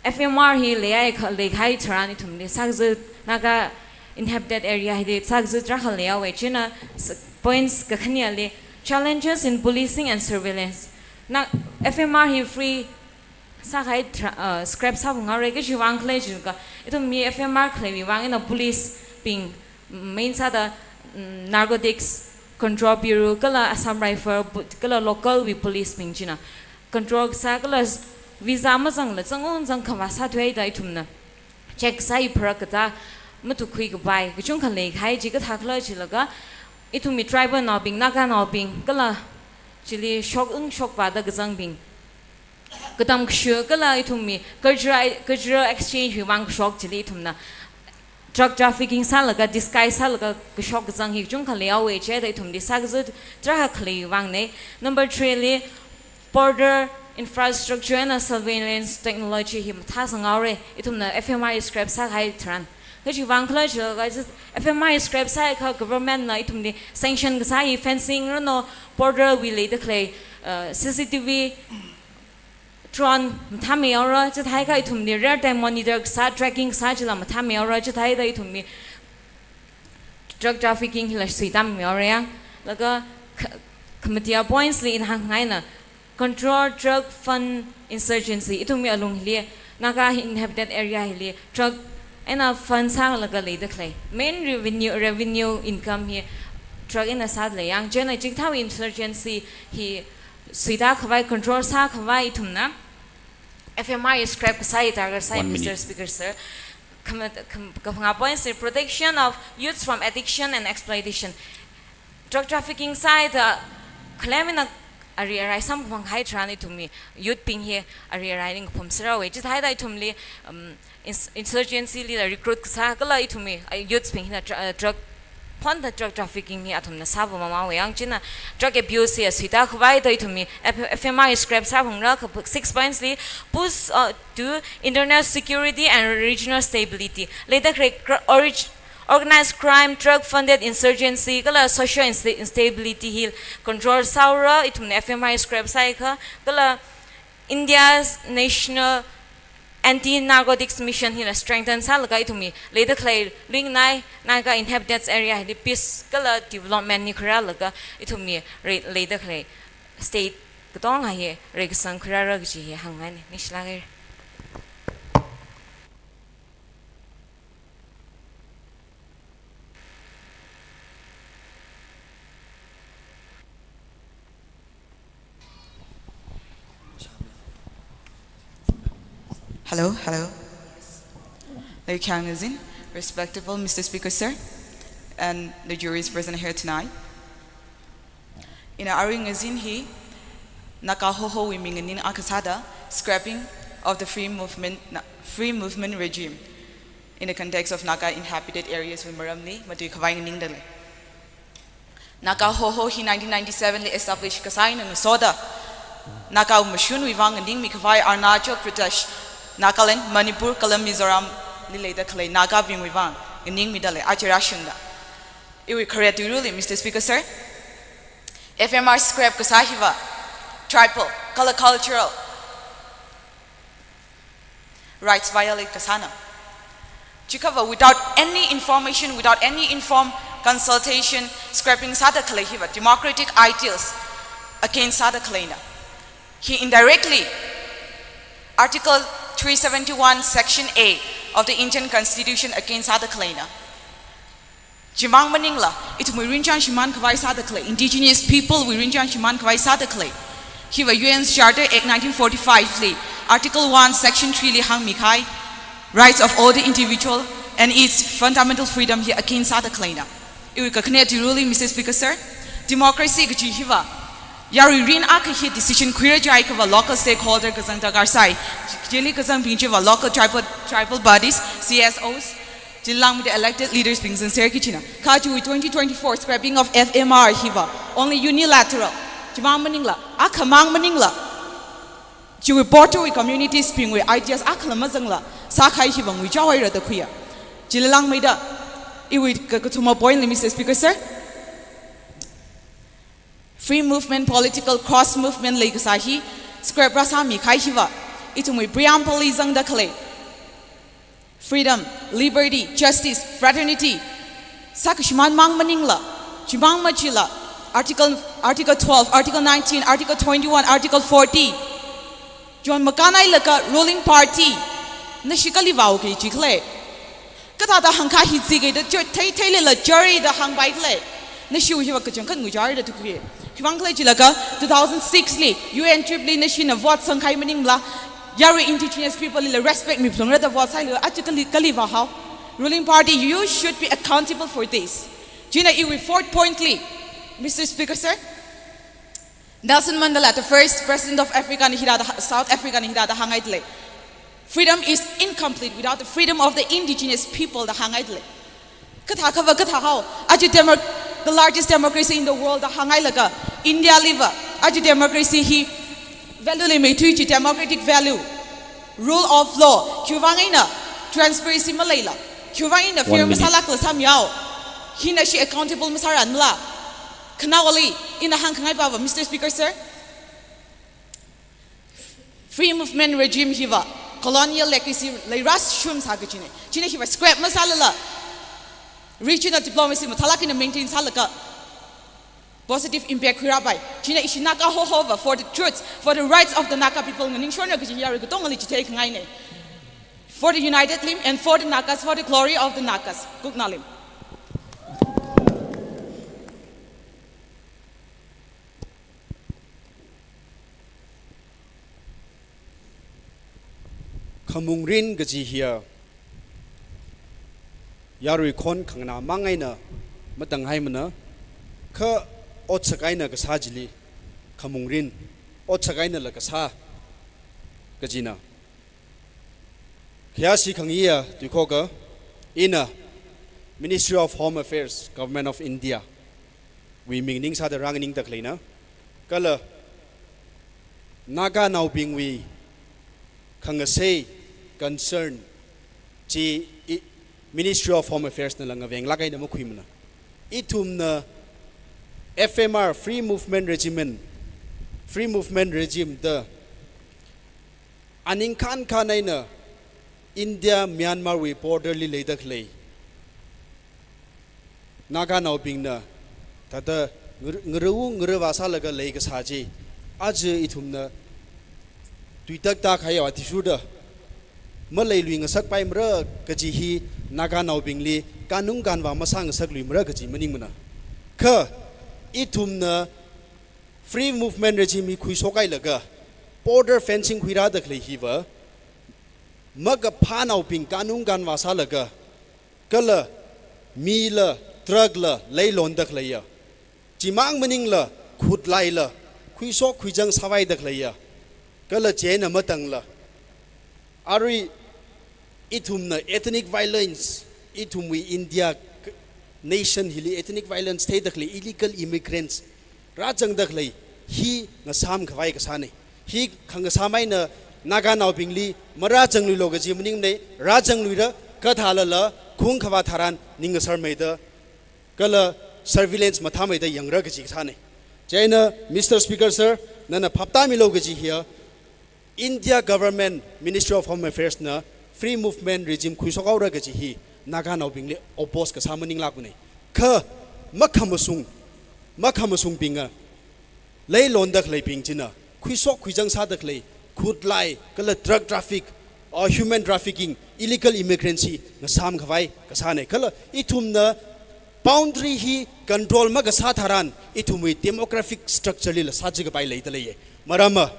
F M R hi leiya kha, leikahai tharan ithumli sākazā Naga inhabited area hili sākazā tarākha leiya we china s-, points kakhaneli challenges in policing and surveillance. Na F M R hi free sākahai tra-, uh, scrap sāphungra kajiwui vang khala jiakha, ithumwui F M R khaleiwui vang eina police bing, main sāda, mm, Narcotics Control Bureau, kala Assam Rifle, bu-, kala local wui police bing china control sā, kala visa mazangla zangwun zangkhava sāthuida ithumna check sāi pharak kathā matukhui kapai kachungkha leikahai chi kathā khala jilaga, ithumwui tribal naobing, Naga naobing, kala chili shok ung shokvāda kazangbing, katam kashu kala ithumwui cultural, cultural exchange wui vang kashok chili ithumna drug trafficking sālaga, disguise sālaga kashok kazang hi kachungkha leiya we chida ithumli sākazā tarākha khaleiwui vangna. Number three li, border infrastructure eina surveillance technology hi mathāsangra, ithumna F M R scrap sākahai tharan. Kajiwui vang khala jiakha, F M R scrap sāakha government na ithumli sanction kasā hi fencing rano, border wui leida khalei, uh, C C T V, drone mathāmei haora, chithākha ithumli real time monitor kasā, tracking kasā chila mathāmei haora, chithāda ithumwui drug trafficking hila suitāmei haora ya. Laga kha-, khamatia points li ina hāngngaina, control drug fund insurgency, ithumwui alungli Naga inhabited area hili drug eina fund sālaga leida khalei. Main revenue, revenue income hi drug eina sāda leiya. Chieina chikathāwui insurgency hi suitākhavai, control sākhavai ithumna F M R scrap kasā hi target sāi, One minute. Mister Speaker, sir. Khama-, kham-, kaphangā point sir, protection of youths from addiction and exploitation. Drug trafficking sāda khalem eina ari arai samkaphang kahai tharan ithumwui youth bing hi ari arai ning phum sāra we. Chithāda ithumli, um, ins-, insurgency lila recruit kasā kala ithumwui, uh, youths bing hina tra-, uh, drug, phonda drug trafficking hi athumna sāpamma we. Yang china drug abuse hi suitākhavai da ithumwui F-, F M R scrap sāphungra kha six points li, push, uh, to internal security and regional stability. Leida khalei cr-, orig-, organized crime, drug funded insurgency, kala social insta-, instability hi control sāra, ithumna F M R scrap sāakha, kala India's National Anti-Narcotics Mission hila strengthen sālaga ithumwui leida khalei luinai Naga inhabited area hili peace kala development hi khuirālaga ithumwui re-, leida khalei state katonga hi reikasang khuirāra kaji hi hāngngaina. Ningshilāk haira. Hello, hello. Leikhayang ngazin, respectable Mister Speaker, sir, and the juries present here tonight. Ina arui ngazin hi Naga Hohowui ming nganing akha sāda scrapping of the free movement, na-, free movement regime in the context of Naga inhabited areas wui maramli matuikhavai nganingda lei. Naga Hoho hi nineteen ninety-seven li establish kasā eina ngasoda Naga mashunwui vang nganingmikhavai Arunachal Pradesh, Nagaland, Manipur kala Mizoram li leida khalei Nagabingwui vang nganingmida lei, aja rāshungda. Iwui khare tuiruli, Mister Speaker, sir, F M R scrap kasā hiva tribal kala cultural rights violate kasāna. Chiakhava without any information, without any informed consultation, scrapping sāda khalei hiva democratic ideals against sāda khaleina. Hi indirectly Article three seventy-one, Section A of the Indian Constitution against sāda khaleina. Chimang maningla, ithumwui rinchān shimānkhavai sāda khalei, indigenous people wui rinchān shimānkhavai sāda khalei. Hiva U N Charter Act nineteen forty-five li, Article one, Section three li hāngmikahai, rights of all the individual and its fundamental freedom hi against sāda khaleina. Iwui kakhane tuiruli, Mister Speaker, sir, democracy kaji hiva yarui rin akha hi decision khuira jiakhava local stakeholder kazang darkar sai. Chili kazangbing chiva local tribal, tribal bodies, C S Os, chili langmeida elected leaders bing zangser kajina. Kha chiwui twenty twenty-four scrapping of F M R hiva only unilateral. Chimang maningla, akhamang maningla, chiwui border wui communities bingwui ideas akhala mazangla sākahai hiva nguichaohaira da khuiya. Chili langmeida iwui ka-, kathuma point li, Mister Speaker, sir, free movement, political cross movement leikasā hi scrap rāsāmikahai hiva ithumwui preamble li zangda khalei freedom, liberty, justice, fraternity sākashimān mang maningla, chimang machila, Article, Article twelve, Article nineteen, Article twenty-one, Article forty, chon makānhailaga ruling party nashi kali vāo kaji khalei. Kathāda hāngkahai chi kaji da chot thei thei leila jury da hāngpai khalei. Nashiwui hiva kachangkhat ngui jury da tukhui. Khiwuivang khalei jilaga two thousand six li U N trip li nashina vote sangkahai maningla, yarui indigenous people lila respect miphalungra da vote sāhailaga aja kali, kali vāhao. Ruling party, you should be accountable for this. China iwui fourth point li, Mister Speaker, sir, Nelson Mandela, the first president of Africa, na hithāda, South Africa, na hithāda hānghaida lei. Freedom is incomplete without the freedom of the indigenous people da hānghaida lei. Kathā khava kathā hao, aja democ-, the largest democracy in the world da hānghailaga, India liva aja democracy hi value leimeithui chi, democratic value, rule of law, khiwuivang eina transparency maleila, khiwuivang eina fair masālākla sāmihao. Hina shi accountable masāranmala. Khanaowali ina hāngkhangai pava, Mister Speaker, sir, free movement regime hiva colonial legacy leirāshun sā kajina. China hiva scrap masālala, regional diplomacy mathālāk eina maintain sālaga positive impact khuirāpai. China ishi Naga hohova for the truth, for the rights of the Naga people nganingshonra kaji yarui katongali chitheikhangaina. For the United Lim and for the Nagas, for the glory of the Nagas. Kuknalim. Khamungrin kaji hiya yarui khon khanganā mang eina matanghaimana, kha otsak eina kasā chili khamungrin, otsak einala kasā kajina. Khayāshi khangayiya tuikhoka, ina Ministry of Home Affairs, Government of India wui ming ningsāda rānganingda khaleina, kala Naganaobingwui khangasei, concern chi i-, Ministry of Home Affairs nala ngavenglāk eina makhuimana. Ithumna F M R, Free Movement Regiment, Free Movement Regime da aningkhan khan eina India Myanmar wui border li leida khalei Naganaobingna thāda ngar-, ngarāu ngarāva sālaga leikasā chi, aja ithumna tuitakda khayao athishurda maleiluingasakpaimara kaji hi Naganaobingli kanung kanva masāngasakluimara kaji maningmana. Kha ithumna Free Movement Regime hi khuishokhailaga border fencing khuirāda khalei hiva makaphānaobing kanung kanva sālaga, kala mila, truck la leilonda khaleiya, chimang maningla khutlaila khuishok khuizang sāvaida khaleiya, kala chieina matangla arui ithumna ethnic violence, ithumwui India k-, nation hili ethnic violence theida khalei illegal immigrants rāzangda khalei hi ngasām khavai kasāna. Hi khangasām eina Naganaobingli marāzangluilu kaji maningmana, rāzangluira, kathālala khung khavā tharan ningasarmeida kala surveillance mathāmeida yangra kaji kasāna. Chieina, Mister Speaker, sir, nana phaptāmilu kaji hiya, India Government, Ministry of Home Affairs na Free Movement Regime khuishokhaora kaji hi Naganaobingli oppose kasā maninglākmana. Kha makhamashung, makhamashangbinga leilonda khaleibing china khuishok khuizang sāda khalei khutlai kala drug traffic, uh, human trafficking, illegal immigrants hi ngasām khavai kasāna. Kala ithumna boundary hi control makasā tharan ithumwui demographic structure lila sāchikapai leida leiya. Maramva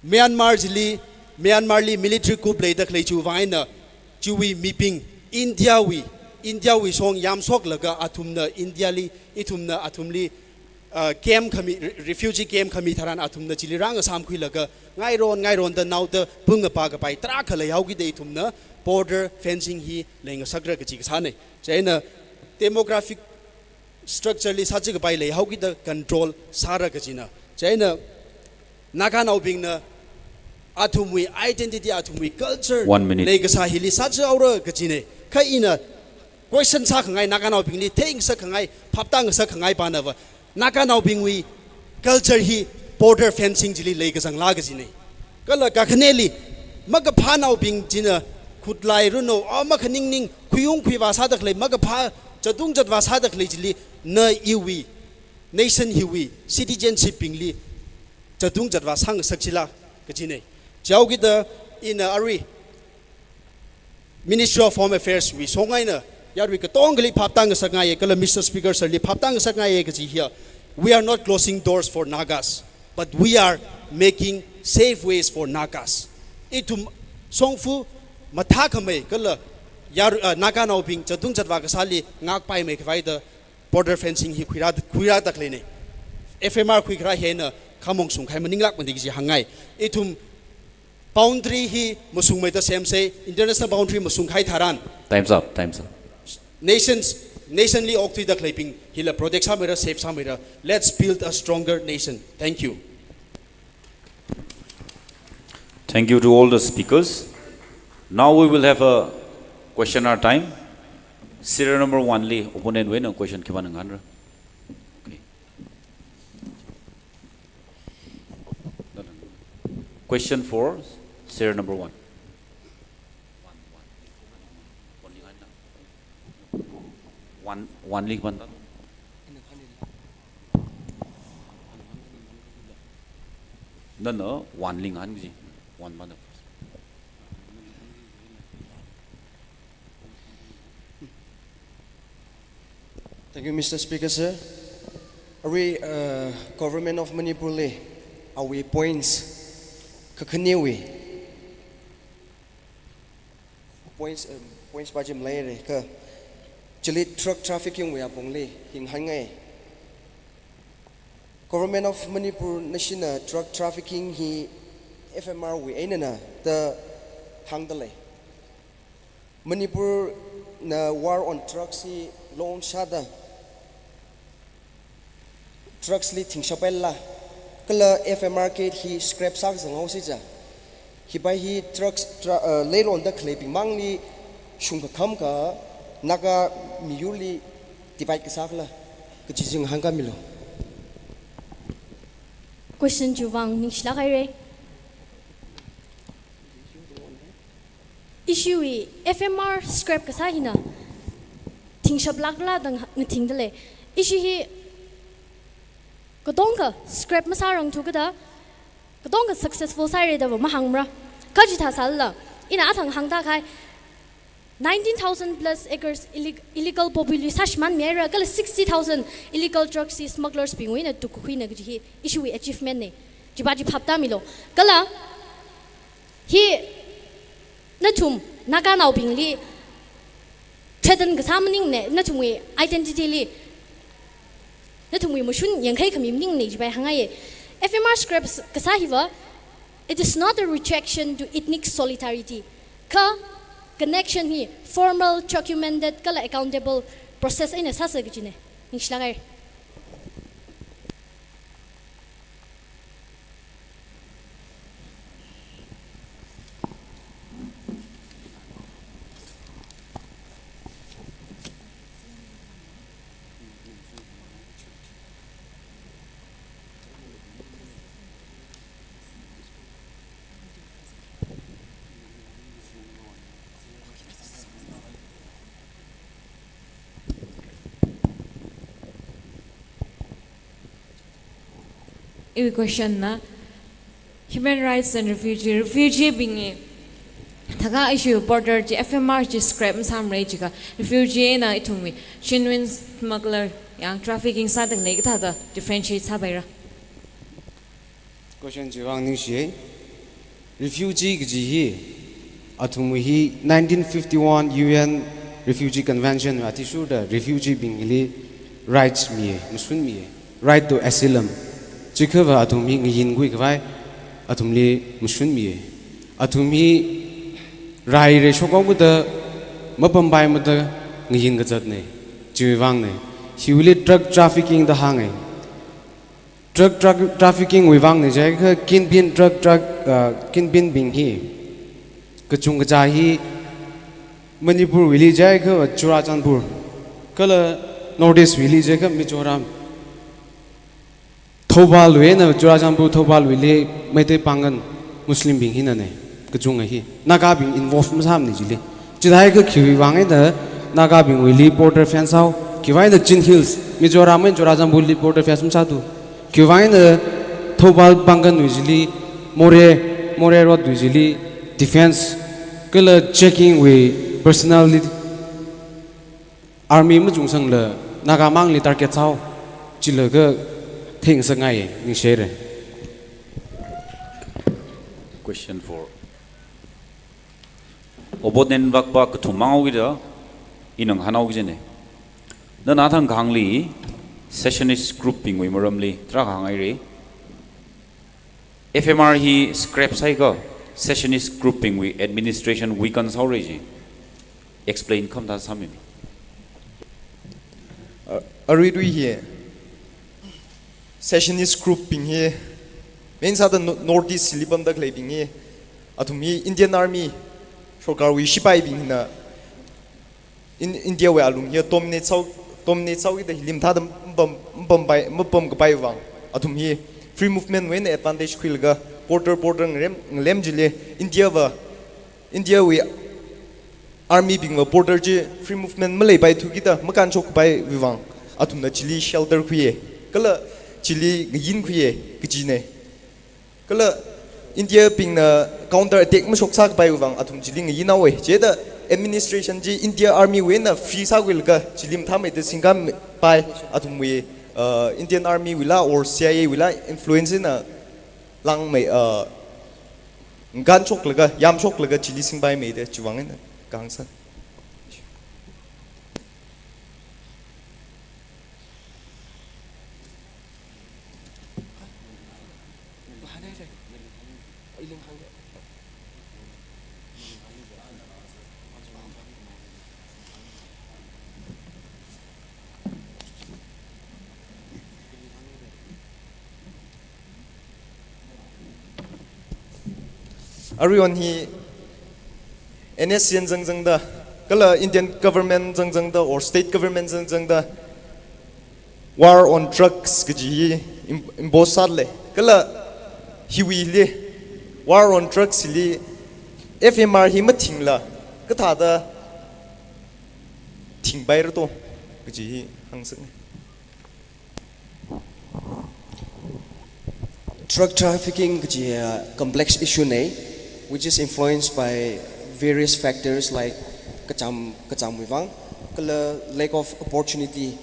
Myanmar chili, Myanmar li military coup leida khalei chiwui vang eina chiwui mibing India wui, India wui shong yamshoklaga athumna India li, ithumna athumli, uh, camp khami, re-, refugee camp khami tharan athumna chili rāngasām khuilaga ngairon ngaironda naoda pungapa kapai tarākha leihaokida ithumna border fencing hi leingasakra kaji kasāna. Chieina demographic structure li sāchikapai leihaokida control sāra kajina. Chieina Naganaobingna athumwui identity, athumwui culture, one minute, leikasā hili sāchihaora kajina. Kha ina question sākhangai, Naganaobingli theingasakkhangai, phaptāngasakkhangai panava, Naganaobingwui culture hi border fencing chili leikazanglā kajina. Kala kakhaneli, makaphānaobing china khutlai runo, a makhaningning, khuiung khuivā sāda khalei, makaphā chatung chatvā sāda khalei chili, na iwui, nation hiwui, citizenship bingli, chatung chatvā sāngasak chila, kajina. Chihaokida ina arui, Ministry of Home Affairs wui song eina, yarui katongali phaptāngasakngaiya, kala Mister Speaker sir li phaptāngasakngaiya kaji hiya, we are not closing doors for Nagas, but we are making safe ways for Nagas. Ithum shongfa mathākhamei, kala yar, ah, Naganaobing chatung chatvā kasāli ngākpaimei khavaida border fencing hi khuirā, khuirāda khaleina. F M R khuikharā hina khamong shungkhai maninglākmana kaji hāngngai. Ithum boundary hi mashungmeida semsa, international boundary mashungkhai tharan. Time's up, time's up. Nations, nation li okthuida khaleibing hila protect sāmeira, safe sāmeira. Let's build a stronger nation. Thank you. Thank you to all the speakers. Now we will have a question hour time. Serial number one li, opponent wuina question khipāna ngahānra. Okay. Question for serial number one. One, one li one. No, no, one li ngahān ji. One man. Thank you, Mister Speaker, sir. Arui, uh, Government of Manipur li, awui points, kakhanewui points, um, points pā chi maleira kha, chili drug trafficking wui apongli hi ngahānngai. Government of Manipur nashina drug trafficking hi F M R wui einana da hāngda lei. Manipurna war on drugs hi launch sāda, drugs li thingshap haila, kala F M R Gate hi scrap sākazang haosi ja. Hipa hi drugs tra-, uh, leironda khaleibing mangli shungkakhamka, Naga miyurli divide kasā khala, kaji chi ngahānkāmilu. Question chiwui vang ningshilāk haira. Issue hi F M R scrap kasā hina thingshaplākla da ngathingda lei. Issue hi katonga scrap masārangthu kajida, katonga successful sāhaira da va mahāngmara. Kha chithā sālala, ina athang hāngda kahai, nineteen thousand plus acres illeg-, illegal poppy lui sāshimānmihaira, kala sixty thousand illegal drugs hi smugglers bingwui eina tukkakhuina kaji hi issue wui achievement na. Chipa chi phaptāmilu. Kala hi nathum Naganaobingli threaten kasā maningmana, nathumwui identity li, nathumwui mashun yangkhai khami maningmana chipa hāngngaiya. F M R scrap kasā hiva, it is not a rejection to ethnic solidarity. Kha connection hi formal, documented, kala accountable process eina sāsa kajina. Ningshilāk haira. Iwui question na, human rights and refugee, refugee bingwui thākha issue border chi F M R chi scrap masāmara jiakha, refugee eina ithumwui genuine smuggler yang trafficking sāda khalei kathāda differentiate sāpaira. Question chiwui vang ningshiya. Refugee kaji hi, athumwui hi nineteen fifty-one U N Refugee Convention wui athishurda refugee bingli rights miya, mashun miya. Right to asylum. Chiakhava athum hi ngayinkhui khavai, athumli mashun miya. Athum hi rai rai shokhaokada mapampaimada ngayin kazatna. Chiwui vangna. Hiwuili drug trafficking da hānga. Drug tra-, trafficking wui vangna jiakha kingpin drug, drug, uh, kingpin bing hi kachungkha hi Manipur wuili jiakha Churachandpur, kala North East wuili jiakha Mizoram. Thoubal wui eina Churachandpur Thoubal wuili Meitei Pangal Muslim bing hinane, kachunga hi. Nagabing involve masāmane chili. Chithākha khiwui vang eina Nagabingwuili border fence hao, khiwui vang eina Chin Hills, Mizoram eina Churachandpurli border fence masāthu. Khiwui vang eina Thoubal Pangal wui chili, Moreh, Moreh Road wui chili defense, kala checking wui personnel li army machungsangla Nagamangli target sāhao, chila kha theingasakngai, ningshire. Question four. Obot nen vakpa kathum mang haokida, ina ngahānhaokida ne. Nana thangkhangli, secessionist group bingwui maramli, tarākha hānghaire. F M R hi scrap sāhaiakha, secessionist group bingwui administration weaken sāhaore ji. Explain khamathā sāmi. A-, aruirui hi, secessionist group bing hi, main sāda no-, North East li pamda khaleibing hi, athum hi Indian Army, sorkarwui sipaibingna, In-, India wui alung hi dominate sāhao, dominate sāhaokida hili mathāda mapam, mapampai, mapamkapai vang. Athum hi free movement wui eina advantage khuilaga border, border ngalem, ngalem chili India va, India wui army bingva border chi free movement maleipaithukida makānshokpai wui vang. Athumna chili shelter khuiye. Kala chili ngayin khuiye, kajine. Kala India bingna counter attack mashoksākapai vang athum chili ngayinhaowe. Chithāda administration chi India Army wui eina free sākhuilaga chili mathāmeida singkāmpai athumwui, uh, Indian Army wuila or C I A wuila influence eina langmei, uh, ngānshoklaga, yamshoklaga chili singpaimeida chiwui vang eina kahāng sāna. Aruihon hi N S C N zangzangda, kala Indian government zangzangda or state government zangzangda, war on drugs kaji hi im-, impose sālei. Kala hiwuili, war on drugs li F M R hi mathingla, kathāda thingpaira to, kaji hi hāngsānge. Drug trafficking kaji, uh, complex issue ne, which is influenced by various factors like kachām, kachāmwui vang, kala lack of opportunity.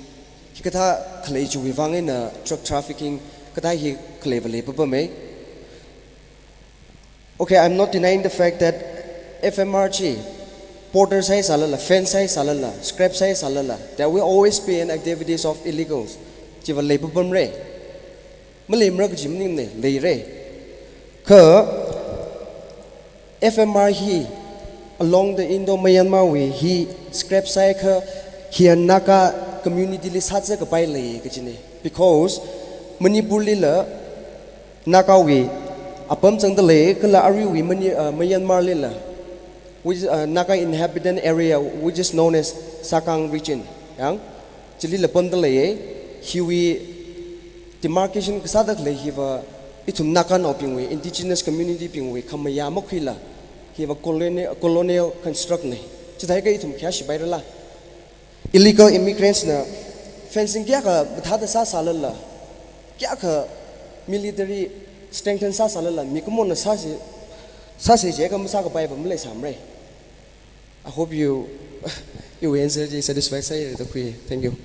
Hikathā khalei chiwui vang eina drug trafficking kathā hi khalei va leipapamei. Okay, I'm not denying the fact that F M R chi, border sāhai sālala, fence sāhai sālala, scrap sāhai sālala, there will always be an activities of illegals. Chiva leipapamre. Maleimara kaji maningne, leire. Kha F M R hi along the Indo-Myanmar wui hi scrap sāhaiakha hi Naga community li sāzatkapai lei kajine. Because Manipur lila Nagawui apam zangda lei, kala aruiwui Mani-, uh, Myanmar lila, which, uh, Naga inhabitant area, which is known as Sakang region. Yang, chilila pamda leiye, hiwui demarcation kasāda khalei hiva, ithum Naganaobingwui, indigenous community bingwui khamayā makhuila, hiva colonial, colonial construct ne. Chithākha ithum khayā shipairala. Illegal immigrants na fencing kayākha mathāda sāsālala, kayākha military strengthen sāsālala, mikumona sāsi, sāsi jiakha masākapai va maleisāmare. I hope you, your answer is satisfied. Thank you.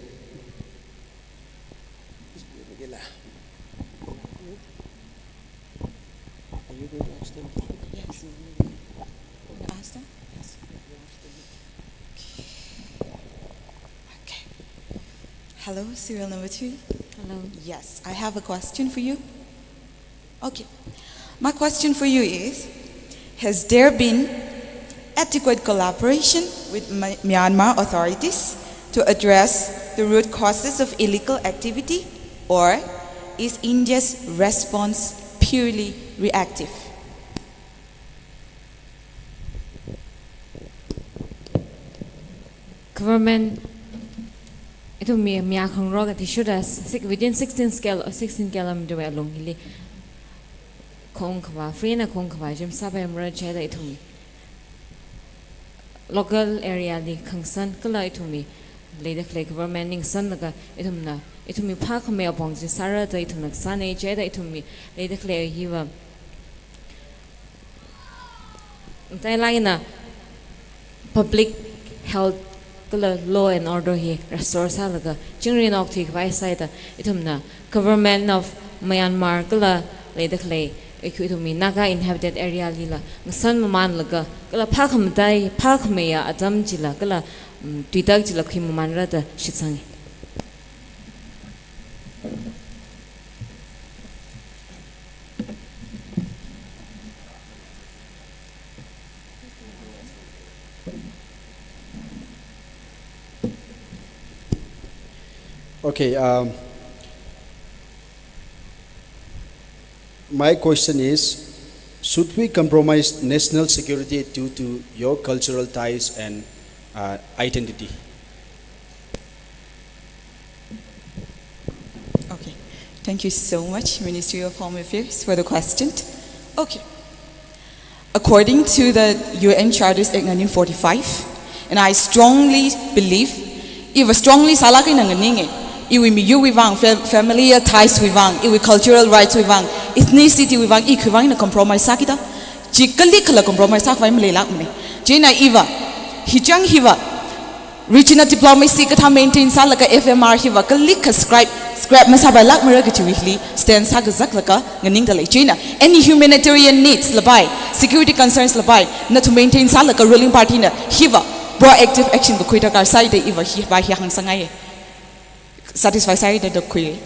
Are you going to ask them? Yes. Ask them? Yes. Okay. Hello, serial number two. Hello. Yes, I have a question for you. Okay. My question for you is, has there been adequate collaboration with My-, Myanmar authorities to address the root causes of illegal activity, or is India's response purely reactive? Government Ithum mi, mi akhangarok athishurda six, within sixteen scale, sixteen kilometer wui alung hili khong khavā, free na khong khavā jim sāpaimara chida ithum local area li khangasan kala ithumwui leida khalei government li ngasanlaga ithumna, ithumwui phākhamei apong chi sāra da ithumna kasāna chida ithumwui leida khalei hiva. Matailāk eina public health kala law and order hi restore sālaga chingri nok thuikhavai sāda ithumna Government of Myanmar kala leida khalei, ikhu ithumwui Naga inhabited area lila ngasan mamanlaga kala phākhamatei, phākhameiya atam chila kala, mm, tuitak chila khuimamanra da shitsanga. Okay, um, my question is, should we compromise national security due to your cultural ties and, uh, identity? Okay. Thank you so much, Ministry of Home Affairs, for the question. Okay. According to the U N Charters Act nineteen forty-five, and I strongly believe, iva strongly sālāk eina nganinga, iwui miyurwui vang, fam-, familial ties wui vang, iwui cultural rights wui vang, ethnicity wui vang, i khiwui vang eina compromise sākida. Chi kalikhala compromise sākhavai maleilākmana. Chieina iva, hichang hiva, regional diplomacy kathā maintain sālaga F M R hiva kalikha scrap, scrap masāpailākmara kajiwui hili stand sākazaklaga nganingda lei. Chieina any humanitarian needs lapai, security concerns lapai, nathum maintain sālaga ruling party na hiva proactive action kakhui darkar sāi da iva hiva hi hāngsangngaiya. Satisfy sāi da da khui.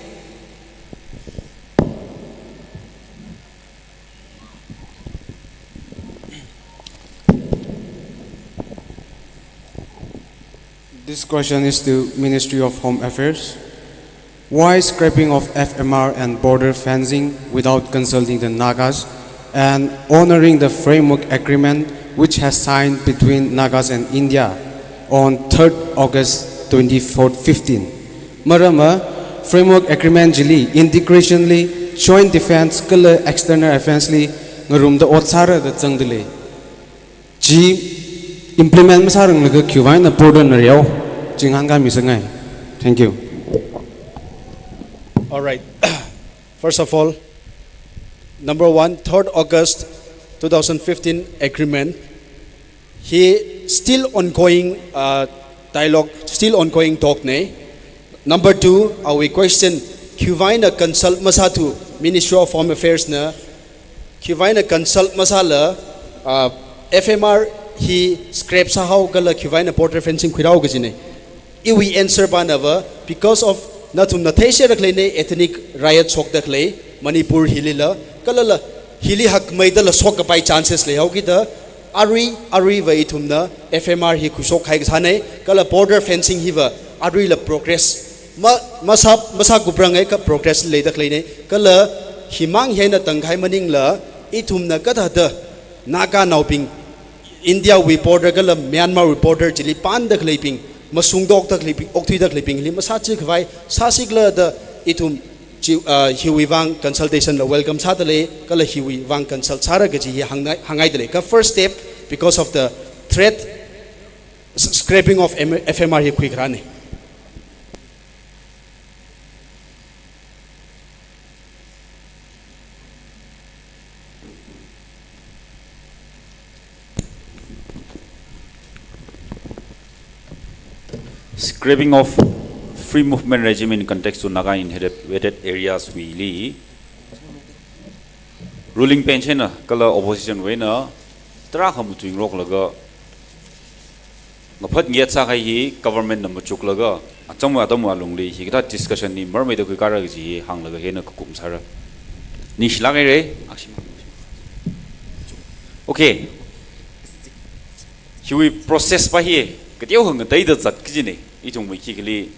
This question is to Ministry of Home Affairs. Why scrapping of F M R and border fencing without consulting the Nagas and honoring the framework agreement which has signed between Nagas and India on third August twenty-four fifteen? Marama, framework agreement chili integration li, joint defense kala external affairs li ngarumda ot sāra da zangda lei. Chi implement masāranglaga khiwui vang eina border na rihaowa, chi ngahānkāmi sāngai. Thank you. All right. First of all, number one, third August two thousand fifteen agreement hi still ongoing, uh, dialogue, still ongoing talk nei. Number two, awui question, khiwui vang eina consult masāthu Ministry of Home Affairs na, khiwui vang eina consult masāla, uh, F M R hi scrap sāhao kala khiwui vang eina border fencing khuirao kaji nei. Iwui answer pana va, because of nathumna theishida khalei nei ethnic riot shokda khalei Manipur hilila, kalala hili hakmeidala shokkapai chances leihaokida, arui, aruiva ithumna F M R hi khuishok kahai kasā nei, kala border fencing hiva aruila progress ma, masā, masākuprangai ka progress leida khalei nei, kala himang hi eina tangkahai maningla, ithumna kathāda Naganaobing, India wui border kala Myanmar wui border chili panda khaleibing, mashungda okda khaleibing, okthuida khaleibing hili masāchikhavai sāsikhala da ithum chi, uh, hiwui vang consultation la welcome sāda lei, kala hiwui vang consult sāra kaji hi hāngngai, hāngngaida lei. Ka first step, because of the threat, s-, scrapping of M-, F M R hi khuikharā nei. Scrapping of free movement regime in context to Naga inhabited areas wui li ruling bench eina kala opposition wui eina tarākha matuingaroklaga ngaphat ngyat sākahai hi government na machuklaga, acham atam alungli hikathā discussion hi marmeida khuikharā kaji hi hānglaga hina kakum sāra. Ningshilāk haira. Okay. Hiwui process pa hi kateokha ngateida zat kaji nei. Ithumwui khikhalei,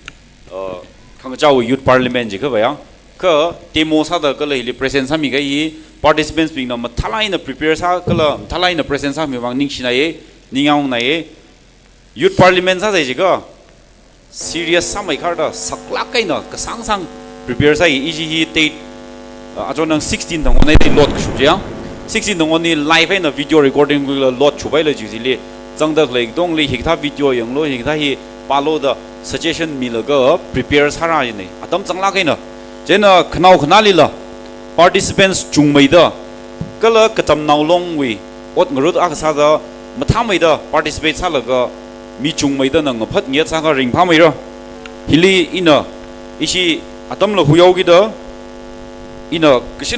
uh, khangachāwui youth parliament jikhava ya, kha demo sāda kala hili present sāmikahai hi participants bingna mathālāk eina prepare sā kala mathālāk eina present sāmi vang ningshinaiya, ningyāngnaiya. Youth parliament sāsai jiakha, Serious sāmeikharda saklāk eina kasāngsang prepare sāi. Ishi hi date, uh, achonang sixteen thang on eina load kashap chiya. Sixteen thang on hi live eina video recording khuila load shupaila chi chili zangda khalei katongli hikathā video yanglu, hikathā hi pālu da suggestion milaga prepare sārāi ne. Atam zanglāk eina. Chieina khanao khanālila participants chungmeida kala kachamnao longwui ot ngarut akha sāda mathāmeida participate sālaga mi chungmeida na ngaphat ngat sākha ringphāmeira. Hili ina ishi atamla huihaokida ina kashin